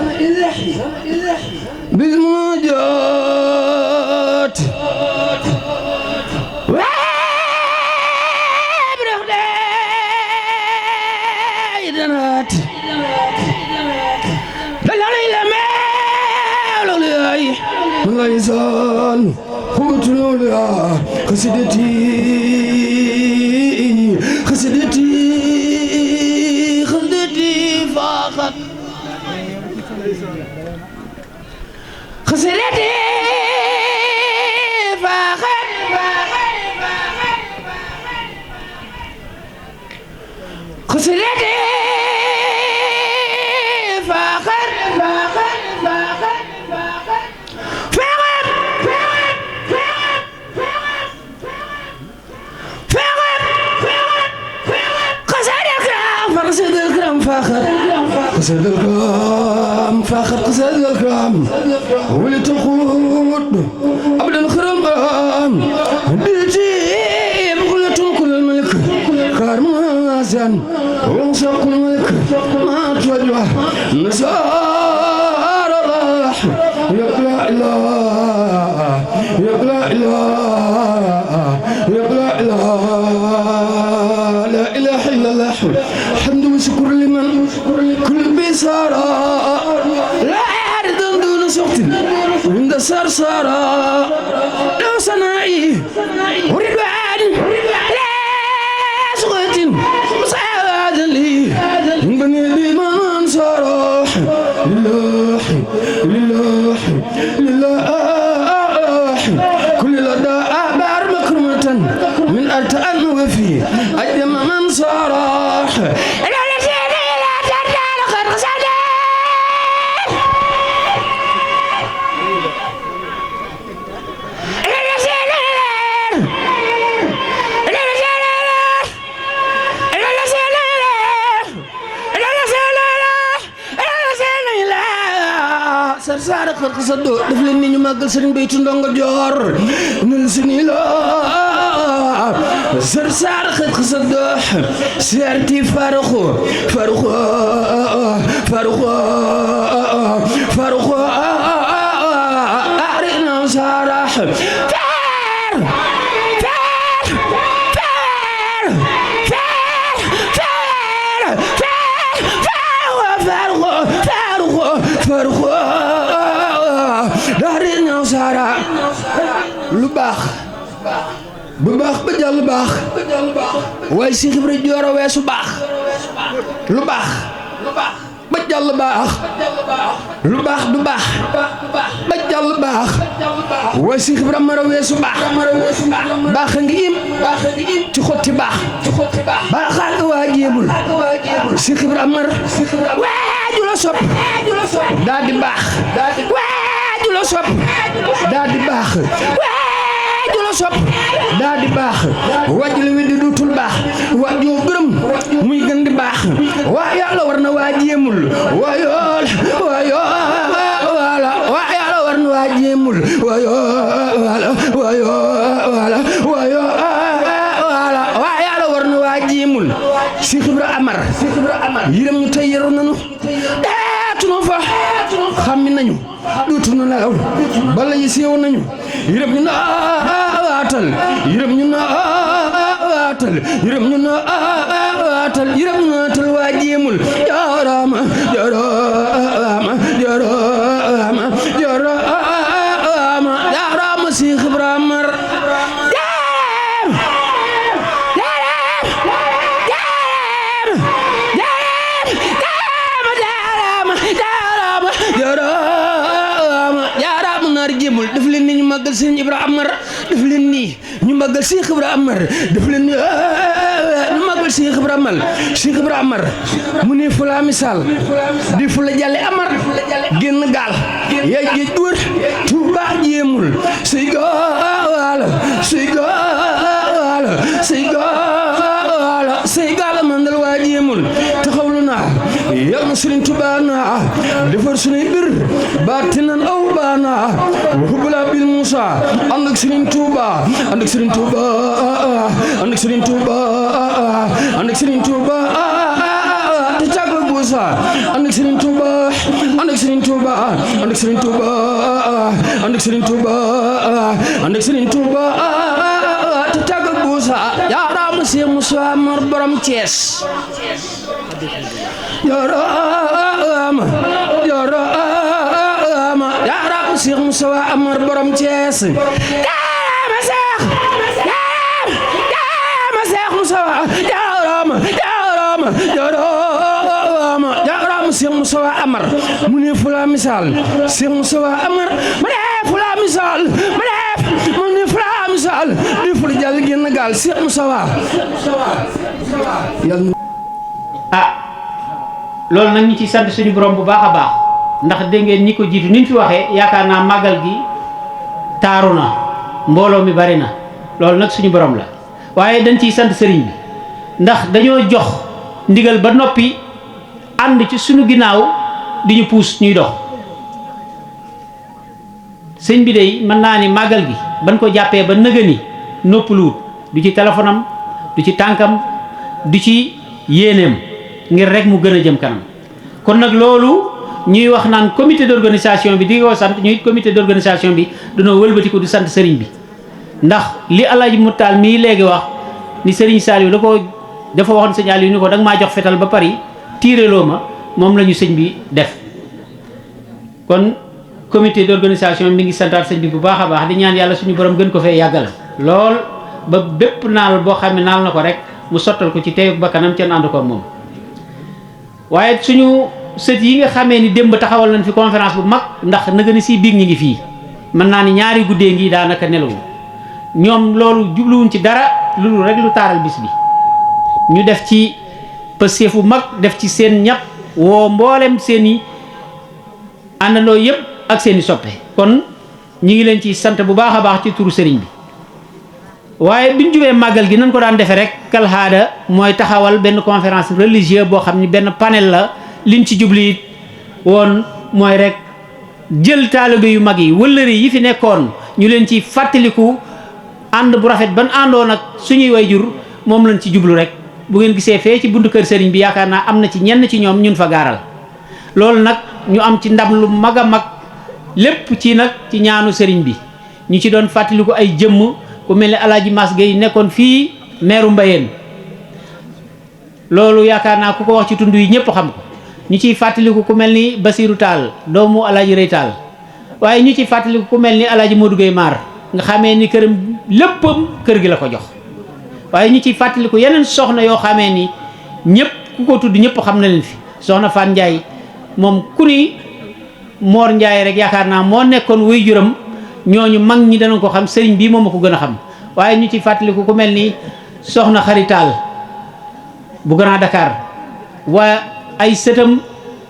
bil munajat wa idanat dalali lama lolay laysan khutulula qasidati faqat qasidati faqat qasidati قصد الكرام فاخر قصد الكرام ولتقود أبدا خرم بيتي بقولة كل الملك كارمازان وانصر كل ملك ما توجه نسار الله يقلع الله يقلع الله يقلع الله لا إله إلا الله الحمد والشكر لمن كل بصارة لا أعرض دون سخط عند سرسارة لو صنعي ورضوان لا سخط إله لله كل لدى أبار مكرمة من أرتأن وفي أجم من صراح saara xar xasado def leen ni ñu màggal sëriñ Béthio Ndongo Dior nul sini la saara xar xasado serti faruxo arina saara lu baax bu baax ba jàll baax waaye Cheikh Ibra Dior a weesu baax lu baax ba jàll baax lu baax du baax ba jàll baax waaye Cheikh Ibra mara weesu baax baax a ngi im ci xotti baax baaxaal nga waa jéemul Cheikh Ibra mar waaju la sopp daa di baax waaju la sopp daa di baax waaju la sopp daa di baax waaju la weddi duutul baax waajoo gërëm muy gën di baax waa yàlla war na waa jéemul waa yàlla war na waa jéemul waa yàlla war na waa jéemul Cheikh Ibra Amar yërëm ñu tey yaru nanu deetunu fa xammi nañu duutunu nelaw bala yi siiw nañu yërëm ñu naatal yërëm ñu naatal yërëm ñu naatal yërëm ñu naatal waa jéemul jaaraama jaaraama jaaraama jaaraama jaaraama Cheikh Ibra Amar def leen ni ñu màggal sëñ Ibra Amar def leen nii ñu màggal Cheikh Ibra Amar def leen ni ñu màggal Cheikh Ibra Amar Cheikh Ibra Amar mu ne fu la misaal di fu la jàlle Amar génn gaal yaay géej wër Tuuba jéemul say gaal say gaal say gaal say gaal mandal waa jéemul taxawlu naa yal na Sëriñ Tuuba naa defar sunuy bir baatinan aw baana hubla bil Musa ànd ak Sëriñ Tuuba ànd ak Sëriñ Tuuba ànd ak Sëriñ Tuuba ànd ak Sëriñ Tuuba te càggal buusa ànd ak Sëriñ Tuuba ànd ak Sëriñ Tuuba ànd ak Sëriñ Tuuba ànd ak Sëriñ Tuuba ànd ak Sëriñ Tuuba te càggal buusa yaaraama Seex Musaa Amar borom Cees yaaraama yaaraama yaaraama Seex Musaa Amar borom Cees yaaraama Seex yaaraama Seex Musaa yaaraama yaaraama yaaraama yaaraama Seex Musaa Amar mu ne fu la misaal Seex Musaa Amar mu ne fu la misaal mu ne fu la misaal di fu la jàll génn gaal Seex Musaa
loolu nag ñu ci sant suñu borom bu baax a baax ndax dégg ngeen ñi ko jiitu ni ñu fi waxee yaakaar naa màggal gi taaru na mbooloo mi bari na loolu nag suñu borom la waaye dañ ciy sant sëriñ bi ndax dañoo jox ndigal ba noppi ànd ci suñu ginnaaw di ñu puus ñuy dox sëñ bi de mën naa ni màggal gi ban ko jàppee ba nëgëni noppaluwut du ci téléphone am du ci tànkam du ci yéeneem ngir rek mu gën a jëm kanam kon nag loolu ñuy wax naan comité d'organisation bi di ko sant ñuy comité d'organisation bi dañoo wëlbati ko du sant sëriñ bi ndax li Alaaji Mutaal mii léegi wax ni sëriñ Saliou dafa waxoon sëñ Aliou ni ko danga maa jox fetal ba pare tiireloo ma moom la ñu sëñ bi def kon comité d'organisation mi ngi santaat sëñ bi bu baax a baax di ñaan yàlla suñu borom gën ko fee yàggal lool ba bépp naal boo xam ne naal na ko rek mu sottal ko ci teeyu bakkanam ca ànd ko moom waaye suñu sët yi nga xamee ni démb taxawal nañ fi conférence bu mag ndax naga ni si biig ñi ngi fii mën naa ni ñaari guddee ngi daanaka nelawu ñoom loolu jubluwuñ ci dara lu rek lu taaral bis bi ñu def ci pësseef bu mag def ci seen ñaq woo mboolem seen i àndandoo yëpp ak seen i soppe kon ñi ngi leen ci sant bu baax a baax ci turu sëriñ bi waaye biñ jubee màggal gi nañ ko daan defee rek kalhaada mooy taxawal benn conférence religieuse boo xam ni benn panel la liñ ci jubli it woon mooy rek jël taalibe yu mag yi wëllëri yi fi nekkoon ñu leen ci fàttaliku ànd bu rafet ban àndoon ak suñuy wayjur moom lañ ci jublu rek bu ngeen gisee fee ci buntu kër sëriñ bi yaakaar naa am na ci ñenn ci ñoom ñun fa gaaral loolu nag ñu am ci ndam lu mag a mag lépp ci nag ci ñaanu sëriñ bi ñu ci doon fàttaliku ay jëmm ku mel ni Alaaji Mas Gueye nekkoon fii meeru Mbayeen loolu yaakaar naa ku ko wax ci tund yi ñëpp xam ko ñu ciy fàttaliku ku mel ni Basiiru Taal doomu Alaaji Rey Taal waaye ñu ciy fàttaliku ku mel ni Alaaji Modou Gueye Maar nga xamee ni këram léppam kër gi la ko jox waaye ñu ciy fàttaliku yeneen soxna yoo xamee ni ñëpp ku ko tudd ñëpp xam na leen fi soxna Fane Ndiaye moom ku ni Mor Ndiaye rek yaakaar naa moo nekkoon wuy juram ñooñu mag ñi danañ ko xam sëriñ bii moom ma ko gën a xam waaye ñu ciy fàttaliku ku mel ni soxna Xaritaal bu Grand Dakar waa ay sëtam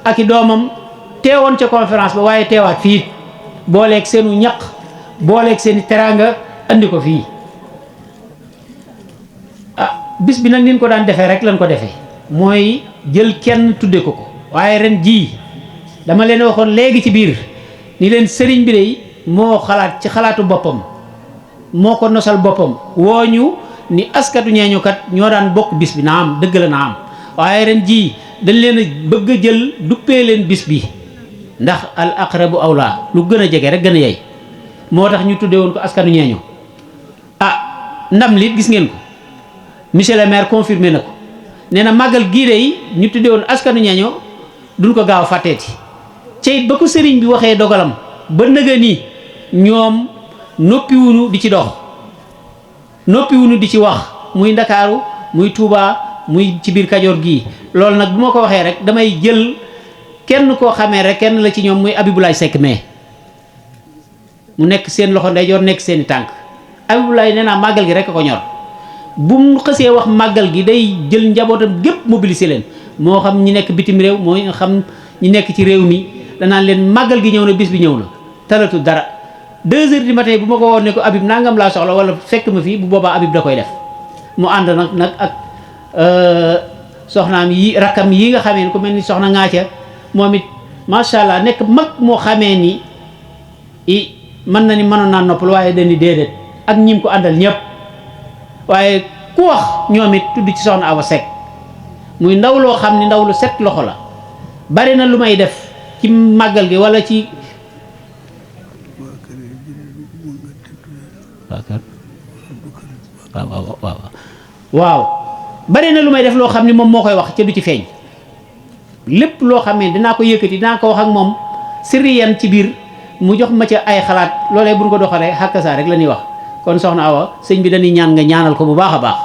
ak i doomam teewoon ca conférence ba waaye teewaat fii booleeg seenu ñaq booleeg seeni teraanga andi ko fii bis bi nag nin ko daan defee rek lañ ko defee mooy jël kenn tudde ko waaye ren jii dama leen waxoon léegi ci biir ni leen sëriñ bi de moo xalaat ci xalaatu boppam moo ko nosal boppam woo ñu ni askatu ñeeñukat ñoo daan bokk bis bi na am dëgg la na am waaye ren jii dañ leen a bëgg a jël duppee leen bis bi ndax al aqrabu awla lu gën a jege rek gën a yey moo tax ñu tuddee woon ko askanu ñeeñu ndam li gis ngeen ko monsieur le maire confirmé na ko nee na màggal gii de ñu tuddee woon askanu ñeeño duñ ko gaaw fàtteeti ceyit ba ko sëriñ bi waxee dogalam ba nëga ni ñoom noppiwunu di ci dox noppiwunu di ci wax muy ndakaaru muy Touba muy ci biir Kajoor gii loolu nag bu ma ko waxee rek damay jël kenn koo xamee rek kenn la ci ñoom muy Abibulaay Seck mais mu nekk seen loxo ndeyjoor nekk seeni tànk Abibulaay nee naa màggal gi rek a ko ñor bu mu xësee wax màggal gi day jël njabootam gépp mobiliser leen moo xam ñi nekk bitim réew moo xam ñi nekk ci réew mi danaan leen màggal gi ñëw na bis bi ñëw na talatu dara 2 heures du matin bu ma ko woon ne ko Habib nangam laa soxla wala fekk ma fii bu boobaa Habib da koy def mu ànd nag ak soxnaam yi rakkam yi nga xamee ni ku mel ni soxna Ngaaca moom it macha allah nekk mag moo xamee ni mën na ni mënoon naa noppal waaye dañuy déedéet ak ñim ko àndal ñëpp waaye ku wax ñoom it tudd ci soxna Awa Seck muy ndaw loo xam ni ndaw lu set loxo la bari na lu may def ci màggal gi wala ci waaw bari na lu may def loo xam ni moom moo koy wax ca du ci feeñ lépp loo xam ne dinaa ko yëkkati dinaa ko wax ak moom sirriyan ci biir mu jox ma ca ay xalaat loolee bu ñu ko doxalee xàkkasaa rek la ñuy wax kon soxna Awa sëñ bi dañuy ñaan nga ñaanal ko bu baax a baax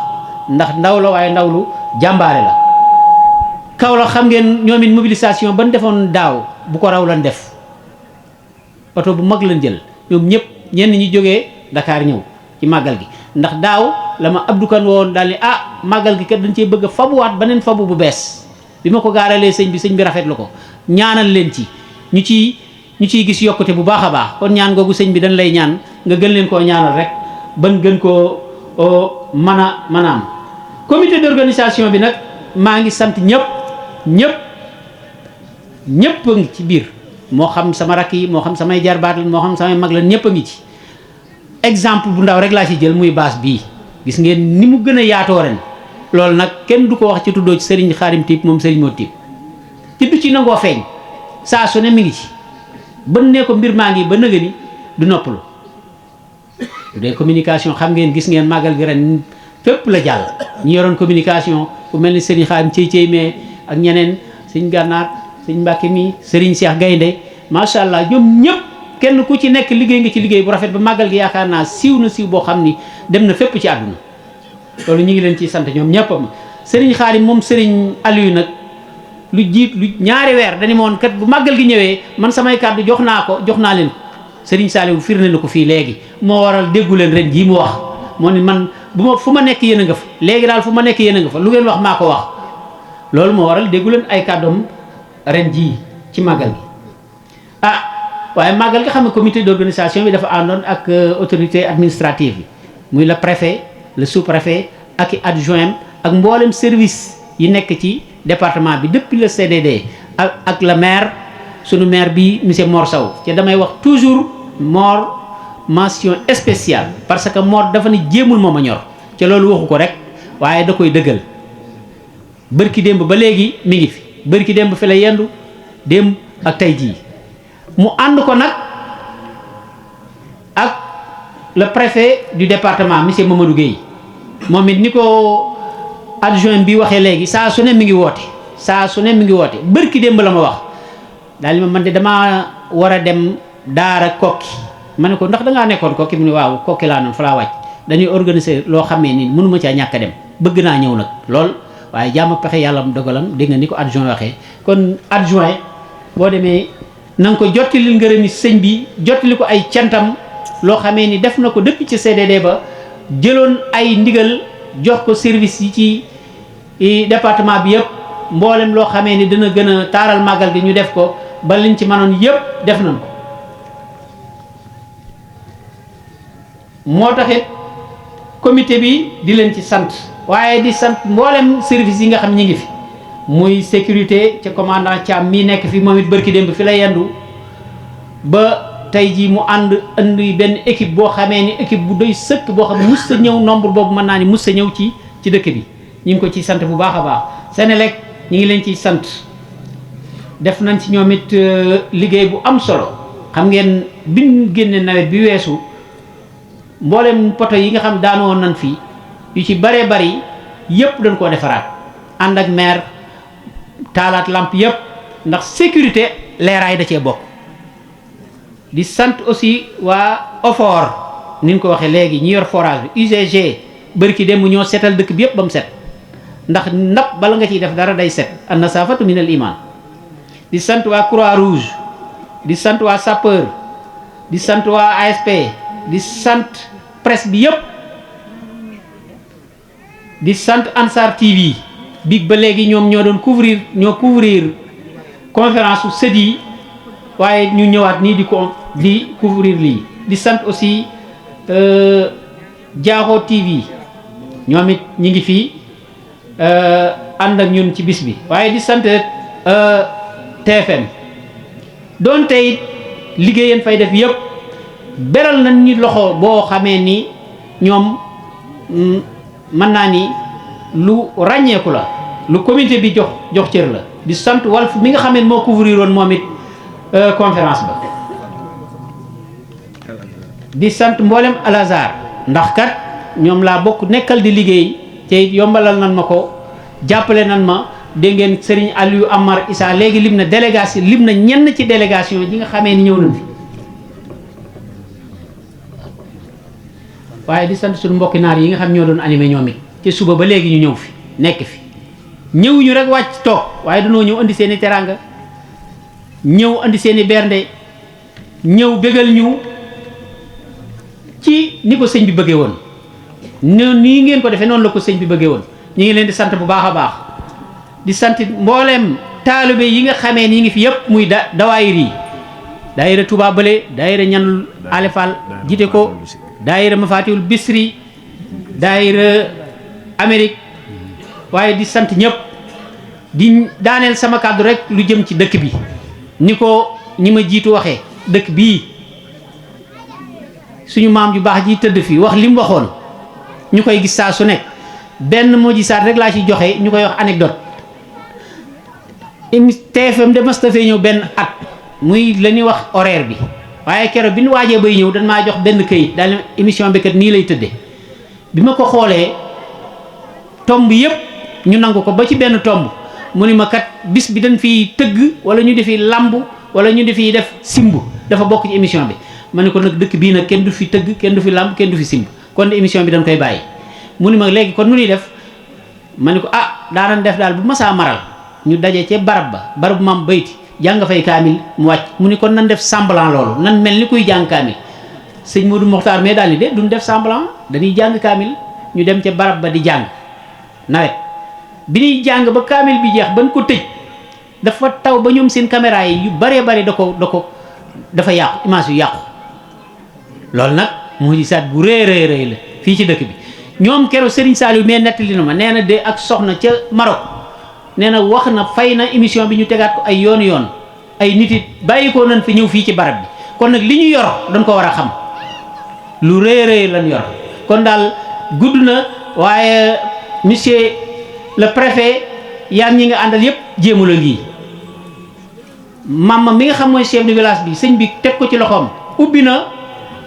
ndax ndaw la waaye ndaw lu jàmbaare la kaw la xam ngeen ñoom it mobilisation ban defoon daaw bu ko raw lan def oto bu mag lañ jël ñoom ñëpp ñenn ñi jógee Dakar ñëw ci màggal gi ndax daaw la ma Abdou Kane woon daal ni màggal gi kat dañ cee bëgg a fabuwaat beneen fabu bu bees bi ma ko gaaralee sëñ bi rafetlu ko ñaanal leen ci ñu ciy gis yokkute bu baax a baax kon ñaan googu sëñ bi dañ lay ñaan nga gën leen koo ñaanal rek ban gën koo mën a am comité d'organisation bi nag maa ngi sant ñëpp a ngi ci biir moo xam sama rakk yi moo xam samay jarbaat la moo xam samay mag la ñëpp a ngi ci exemple bu ndaw rek laa ci jël muy baas bii gis ngeen ni mu gën a yaatoo ren loolu nag kenn du ko wax ci tuddoo ci Serigne Xaadim Tiib moom Serigne moo Tiib ci du ci nangoo feeñ saa su ne mi ngi ci ba ne ko mbir maa ngi ba nëga ni du noppalu bu dee communication xam ngeen gis ngeen màggal gi ren fépp la jàll ñi yoroon communication ku mel ni Serigne Xaadim cey mais ak ñeneen Serigne Gànnaar Serigne Mbàkke mi Serigne Cheikh Gaynde macha allah ñoom ñëpp kenn ku ci nekk liggéey nga ci liggéey bu rafet ba màggal gi yaakaar naa siiw na siiw boo xam ni dem na fépp ci àdduna loolu ñu ngi leen ciy sant ñoom ñëpp Serigne Xaadim moom Serigne Aliou nag lu jiit lu ñaari weer dañu moon kat bu màggal gi ñëwee man samay kàddu jox naa leen ko Serigne Saliou firnde na ko fii léegi moo waral déggu leen ren jii mu wax moo ni man fu ma nekk yéen a nga fa léegi daal fu ma nekk yéen a nga fa lu ngeen wax maa ko wax loolu moo waral déggu leen ay kàddoom ren jii ci màggal gi waaye màggal nga xam ne comité d'organisation bi dafa àndoon ak autorité administrative bi muy le préfet le sous-préfet ak i adjoint ak mboolem service yi nekk ci département bi depuis le CDD ak le maire sunu maire bi monsieur Mor Sow te damay wax toujours Mor mention spéciale parce que Mor dafa ne jéemul moom a ñor ca loolu waxu ko rek waaye da koy dëggal bërki démb ba léegi mi ngi fi bërki démb fi la yendu démb ak tey jii mu ànd ko nag ak le préfet du département monsieur Mamadou Gueye moom it ni ko adjoint bi waxee léegi saa su ne mi ngi woote bërki démb la ma wax daal ma man de damaa war a dem daara kokki ma ne ko ndax dangaa nekkoon kokki mu ne waaw kokki laa noonu fa laa wàcc dañuy organiser loo xamee ni mënuma caa ñàkk a dem bëgg naa ñëw nag lool waaye jàmm pexe yàlla mu dogalam dégg nga ni ko adjoint waxee kon adjoint boo demee na nga ko jottali ngërëmi sëñ bi jottali ko ay cantam loo xamee ni def na ko depuis ci CDD ba jëloon ay ndigal jox ko service yi ci département bi yëpp mboolem loo xamee ni dina gën a taaral màggal gi ñu def ko ba liñ ci mënoon yëpp def nañ ko moo taxit comité bi di leen ci sant waaye di sant mboolem service yi nga xam ñi ngi fi muy sécurité ca commandant Thiam mii nekk fi moom it bërki démb fi la yendu ba tey jii mu indi benn équipe boo xamee ni équipe bu doy sëkk boo xam ne mus sa ñëw nombre boobu mën naa ni mus sa ñëw ci dëkk bi ñu ngi ko ciy sant bu baax a baax Senelec ñu ngi leen ciy sant def nañ ci ñoom it liggéey bu am solo xam ngeen biñ génne nawet bi weesu mboolem poto yi nga xam daanu woon nañ fii yu ci baree bari yëpp dañ koo defaraat ànd ak maire taalaat lamp yëpp ndax sécurité leeraay da cee bokk di sant aussi waa OFOR ni ñu ko waxee léegi ñi yor forage bi UCG bërki dem ñoo seetal dëkk bi yëpp ba mu set ndax ndab bala nga ciy def dara day set an nasaafatu minal iman di sant waa Croix Rouge di sant waa sapeur di sant waa ASP di sant presse bi yëpp di sant Ansar TV biig ba léegi ñoom ñoo doon couvrir conférence su sët yi waaye ñu ñëwaat nii di couvrir lii di sant aussi Diakho TV ñoom it ñi ngi fii ànd ak ñun ci bis bi waaye di sant TFM doon tey liggéeyeen fay def yëpp beral nañ ñi loxo boo xamee ni ñoom mën naa ni lu ràññeeku la lu comité bi jox cër la di sant Walf mi nga xamee moo couvrir woon moom it conférence ba di sant mboolem Al Azhar ndax kat ñoom laa bokk nekkal di liggéey te yombalal nan ma ko jàppale nan ma dégg ngeen Serigne Aliou Amar Issa léegi lim na délégation lim na ñenn ci délégation yi nga xamee ni ñëw nañ fi waaye di sant suñu mbokki naar yi nga xam ñoo doon animé ñoom it ci suba ba léegi ñu ñëw fi nekk fi ñëwuñu rek wàcc toog waaye dañoo ñëw indi seen i teraanga ñëw indi seen i bernde ñëw bégal ñu ci ni ko sëñ bi bëggee woon noonu nii ngeen ko defee noonu la ko sëñ bi bëggee woon ñu ngi leen di sant bu baax a baax di sant mbooleem taalibe yi nga xamee ni ngi fi yëpp muy dawaayir yi daayira Touba Bële daayira ñanul alefal jiite ko daayira Mafatihul Bisri daayira Amérique waaye di sant ñëpp di daaneel sama kàddu rek lu jëm ci dëkk bi ni ko ñi ma jiitu waxee dëkk bii suñu maam ju baax ji tëdd fii wax li mu waxoon ñu koy gis saa su nekk benn moo ji saat rek laa ci joxe ñu koy wax anecdote TFM de mas fee ñëw benn at muy la ñuy wax horaire bi waaye keroog bi ñu waajee bay ñëw dañ maa jox benn këyit daal émission bi kat nii lay tëddee bi ma ko xoolee tomb yëpp ñu nangu ko ba ci benn tomb mu ni ma kat bis bi dañ fiy tëgg wala ñu defi lamb wala ñu defi def simb dafa bokk ci émission bi ma ne ko nag dëkk bii nag kenn du fi tëgg kenn du fi lamb kenn du fi simb kon émission bi dañ koy bàyyi mu ni ma léegi kon nu ñuy def ma ne ko daanan def daal bu masaa maral ñu daje ca barab maam bayti jàng fay kaamil mu wàcc mu ni kon nan def semblant loolu nan mel ni kuy jàng kaamil sëñ Modou Mokhtar mais daal ni de duñ def semblant dañuy jàng kaamil ñu dem ca barab ba di jàng nawet bi ñuy jàng ba kaamil bi jeex ban ko tëj dafa taw ba ñoom seen caméra yi yu baree bari dafa yàqu image yu yàqu loolu nag mujisaat bu rëy la fii ci dëkk bi ñoom keroog Serigne Saliou mais nettali na ma nee na de ak soxna ca Maroc nee na wax na fay na émission bi ñu tegaat ko ay yoon ay nit it bàyyi ko nañ fi ñëw fii ci barab bi kon nag li ñu yor dañ ko war a xam lu rëy lañ yor kon daal gudd na waaye monsieur le préfet yaa ñi nga àndal yépp jéemu la ngi mamma mi nga xam mooy chef de village bi sëñ bi teg ko ci loxoom ubbi na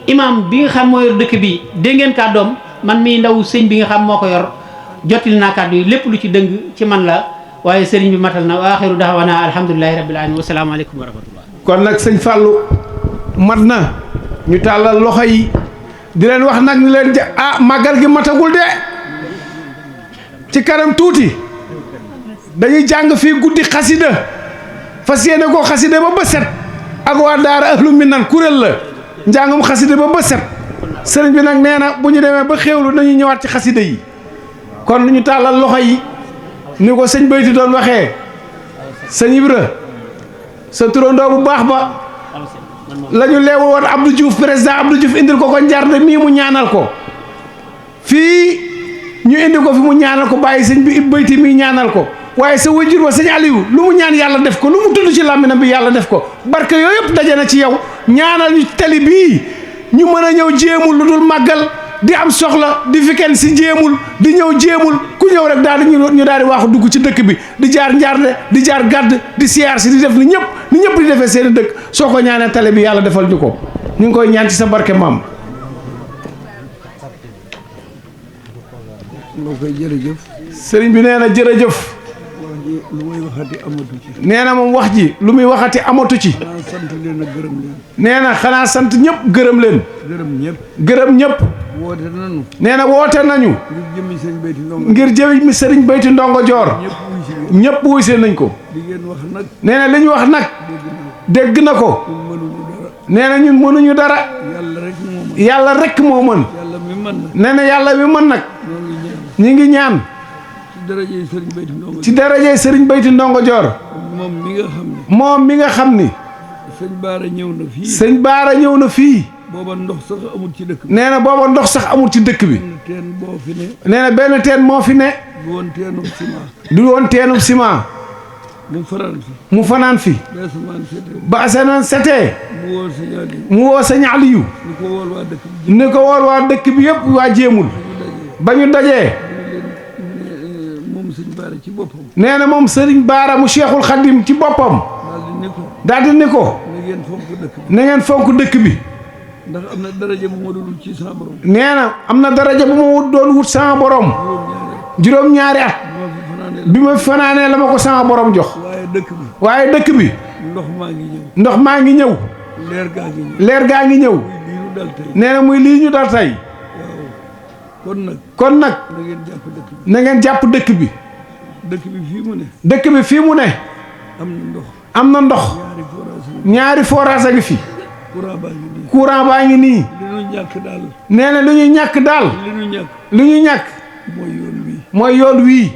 imam bi nga xam moo yor dëkk bi dégg ngeen kàddoom man mii ndaw sëñ bi nga xam moo ko yor jottali naa kàddu yi lépp lu ci dëng ci man la waaye sëriñ bi matal na wa axiru da'wana alhamdulillahi rabbil alamin wa salaamu aleykum wa rahmatullah.
kon nag sëñ Fallou mat na ñu tàllal loxo yi di leen wax nag ni leen màggal gi matagul de ci kanam tuuti dañuy jàng fii guddi xasida fas yéene ko xasida ba set ak waa daara ahlu minan kuréel la njàngum xasida ba set sëriñ bi nag nee na bu ñu demee ba xéewlu dañuy ñëwaat ci xasida yi kon ñu tàllal loxo yi ni ko sëñ Bayti doon waxee sëñ Ibra sa turandoo bu baax ba la ñu leewu woon Abdou Diouf président Abdou Diouf indil ko njarde mii mu ñaanal ko fii ñu indi ko fi mu ñaanal ko bàyyi sëñ bi Bayti mii ñaanal ko waaye sa wajur wa sëñ Aliou lu mu ñaan yàlla def ko lu mu tudd ci làmminam bi yàlla def ko barke yooyu yëpp daje na ci yow ñaanal ñu tali bii ñu mën a ñëw jéemul lu dul màggal di am soxla di fi kenn si jéemul di ñëw jéemul ku ñëw rek daal di ñu daal di waaxu dugg ci dëkk bi di jaar njaarde di jaar gàdd di siyaar si di def ni ñëpp di defee seen dëkk soo ko ñaanee tali bi yàlla defal ñu ko ñu ngi koy ñaan ci sa barke maam.
moo koy jërëjëf.
sëriñ bi nee na jërëjëf.
lu muy waxati amatu ci.
nee na moom wax ji lu muy waxati amatu ci.
xanaa sant leen ak gërëm leen.
nee na xanaa sant ñëpp gërëm leen. gërëm ñëpp.
woote nañu.
nee na woote nañu. ngir jëmi sëriñ Bayti Ndongo Joor. ñëpp wuy seen nañ ko.
li ngeen wax nag.
nee na li ñu wax nag. dégg na ko. nee na ñun mënuñu dara. yàlla rek moo mën. nee na yàlla mi mën nag. ñi ngi ñaan. ci darajey sëriñ Bayti Ndongo Joor. moom mi nga xam ni.
sëñ Baara ñëw na fii.
sëñ Baara ñëw na fii.
booba ndox sax amul ci dëkk bi.
nee na booba ndox sax amul ci dëkk bi.
teen boo fi ne.
nee na benn teen moo fi ne.
du woon teenum ciment.
du woon teenum ciment.
mu fanaan fi.
ba asamaan setee. mu woo sëñ Aliyu. ni ko wool waa dëkk bi yëpp waa jéemul. ba ñu dajee. nee na moom sëriñ Baara mu Cheikhul Khadim ci boppam. daal di ni ko. na ngeen fonk dëkk bi.
ndax am na daraja bu ma doon wut ci sama borom.
nee na am na daraja bu ma doon wut sama borom. juróom-ñaari at. bi ma fanaanee la ma ko sama borom jox. waaye dëkk bi. ndox maa ngi ñëw. leer gaa ngi ñëw. nee na muy lii ñu dal tey. kon nag. na ngeen jàpp dëkk bi.
dëkk bi fii mu ne.
dëkk bi fii mu ne. am na ndox. ñaari forage a ngi fi. courant baa ngi nii. nee na lu ñu ñàkk daal. lu ñu ñàkk. mooy yoon wii.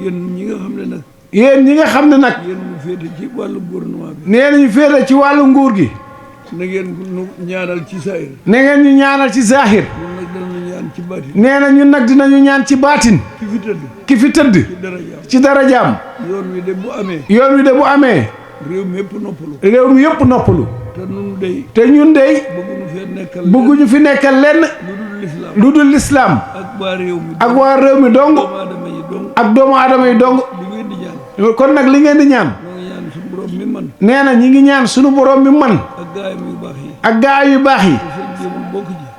yéen ñi nga xam ne nag.
yéen ñi nga xam ne nag.
yéen ñu féete ci wàllu gouvernement bi.
nee na ñu féete ci wàllu nguur gi.
na ngeen ñu ñaanal ci saahir.
na ngeen ñu ñaanal ci saahir. nee na ñun nag dinañu ñaan ci baatin. ki fi tëdd. ci darajaam.
yoon wi de bu amee.
yoon wi de bu amee.
réew mi yëpp noppalu.
réew mi yëpp noppalu. te ñun dey. bëgguñu fi nekkal lenn. lu dul lislaam. ak waa réew mi dong. ak doomu aadama yi dong. kon nag li ngeen di ñaan. nee na ñi ngi ñaan sunu borom mi man. ak gaay yu baax yi.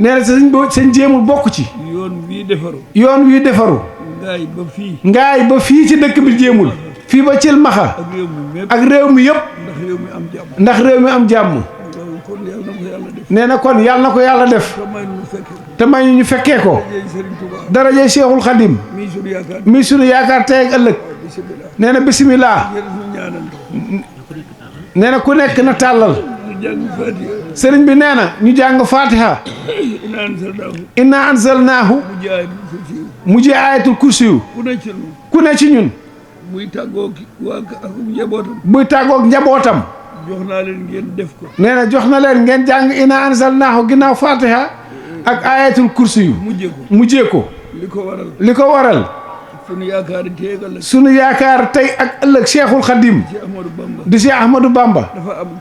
nee na sëñ jéemul bokk ci.
yoon wii defaru.
yoon wii defaru. ngaay ba fii ci dëkk bi jéemul. fii ba Thiel Maxa. ak réew mi yëpp. ndax réew mi am jàmm. nee na kon yàlla na ko yàlla def. te may ñu fekkee ko. darajay Cheikhul Khadim. mi sunu yaakaar tey ak ëllëg.
bisimilah.
nee na bisimilah.
ngeen ñu ñaanal.
nee na ku nekk na tàllal.
ñu jàng Fatiha.
sëriñ bi nee na ñu jàng Fatiha.
inna anzalnaahu.
inna anzalnaahu. mu ji ayatul kursiyu.
ku ne ci ñun.
ku ne ci ñun.
muy tàggoog waa ak njabootam.
buy tàggoog njabootam.
jox naa leen ngeen def ko.
nee na jox na leen ngeen jàng inna anzalnaahu ginnaaw Fatiha ak ayatul kursiyu. mujjee ko. li ko waral.
sunu yaakaar tey ak ëllëg.
sunu yaakaar tey ak ëllëg Cheikhul Khadim. di Cheikh Ahmadou Bamba.
dafa am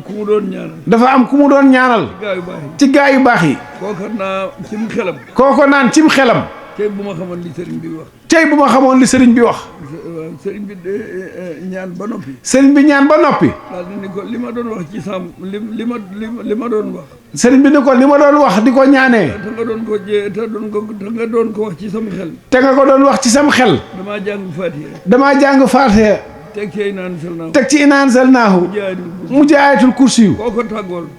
ku mu doon ñaanal.
dafa am ku mu doon ñaanal. ci gaa yu baax yi.
kooko naa cim xelam.
kooko naan cim xelam.
tey bu ma xamoon li sëriñ bi wax.
tey bu ma xamoon li sëriñ bi wax.
sëriñ bi ñaan ba noppi.
sëriñ bi ñaan ba noppi.
daal di ni ko li ma doon wax ci sam li ma doon wax.
sëriñ bi ni ko li ma doon wax di ko ñaanee.
te nga doon ko nga doon ko wax ci sam xel.
te nga ko doon wax ci sam xel.
damaa jàng Fatiha.
damaa jàng Fatiha.
teg ci inna anzalnaahu.
teg ci inna anzalnaahu. mu ji ayatul kursiyu.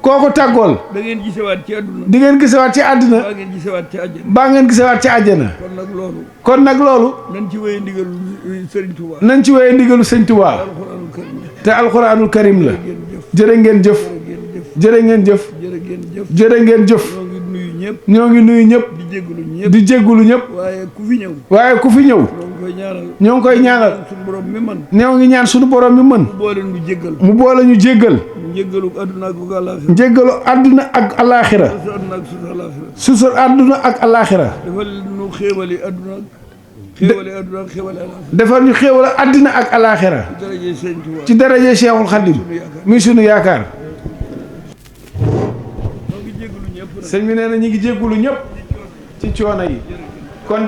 kooko tàggool.
da ngeen gisewaat ci àdduna.
di ngeen gisewaat ci àdduna.
baa ngeen gisewaat ci àjjana.
baa ngeen gisewaat ci àjjana. kon nag loolu.
nañ ci wéyee ndigalu Sëriñ Tuubaa.
nañ ci wéyee ndigalu Sëriñ Tuubaa. te alxuraanul karim la. jërë ngeen jëf. jërë ngeen jëf. jërë ngeen jëf. ñoo ngi nuyu ñëpp. di jéggulu ñëpp. waaye ku fi ñëw. ñoo ngi koy ñaanal. ñoo ngi ñaan suñu borom mi mën. mu boole ñu jéggal. njéggalu àdduna ak alaaxira. susur àdduna ak alaaxira. defal ñu xéewale àddina ak alaaxira. ci daraje Cheikhul Khadim mi sunu yaakaar. sëñ bi nee na ñu ngi jéggulu ñëpp ci coono yi kon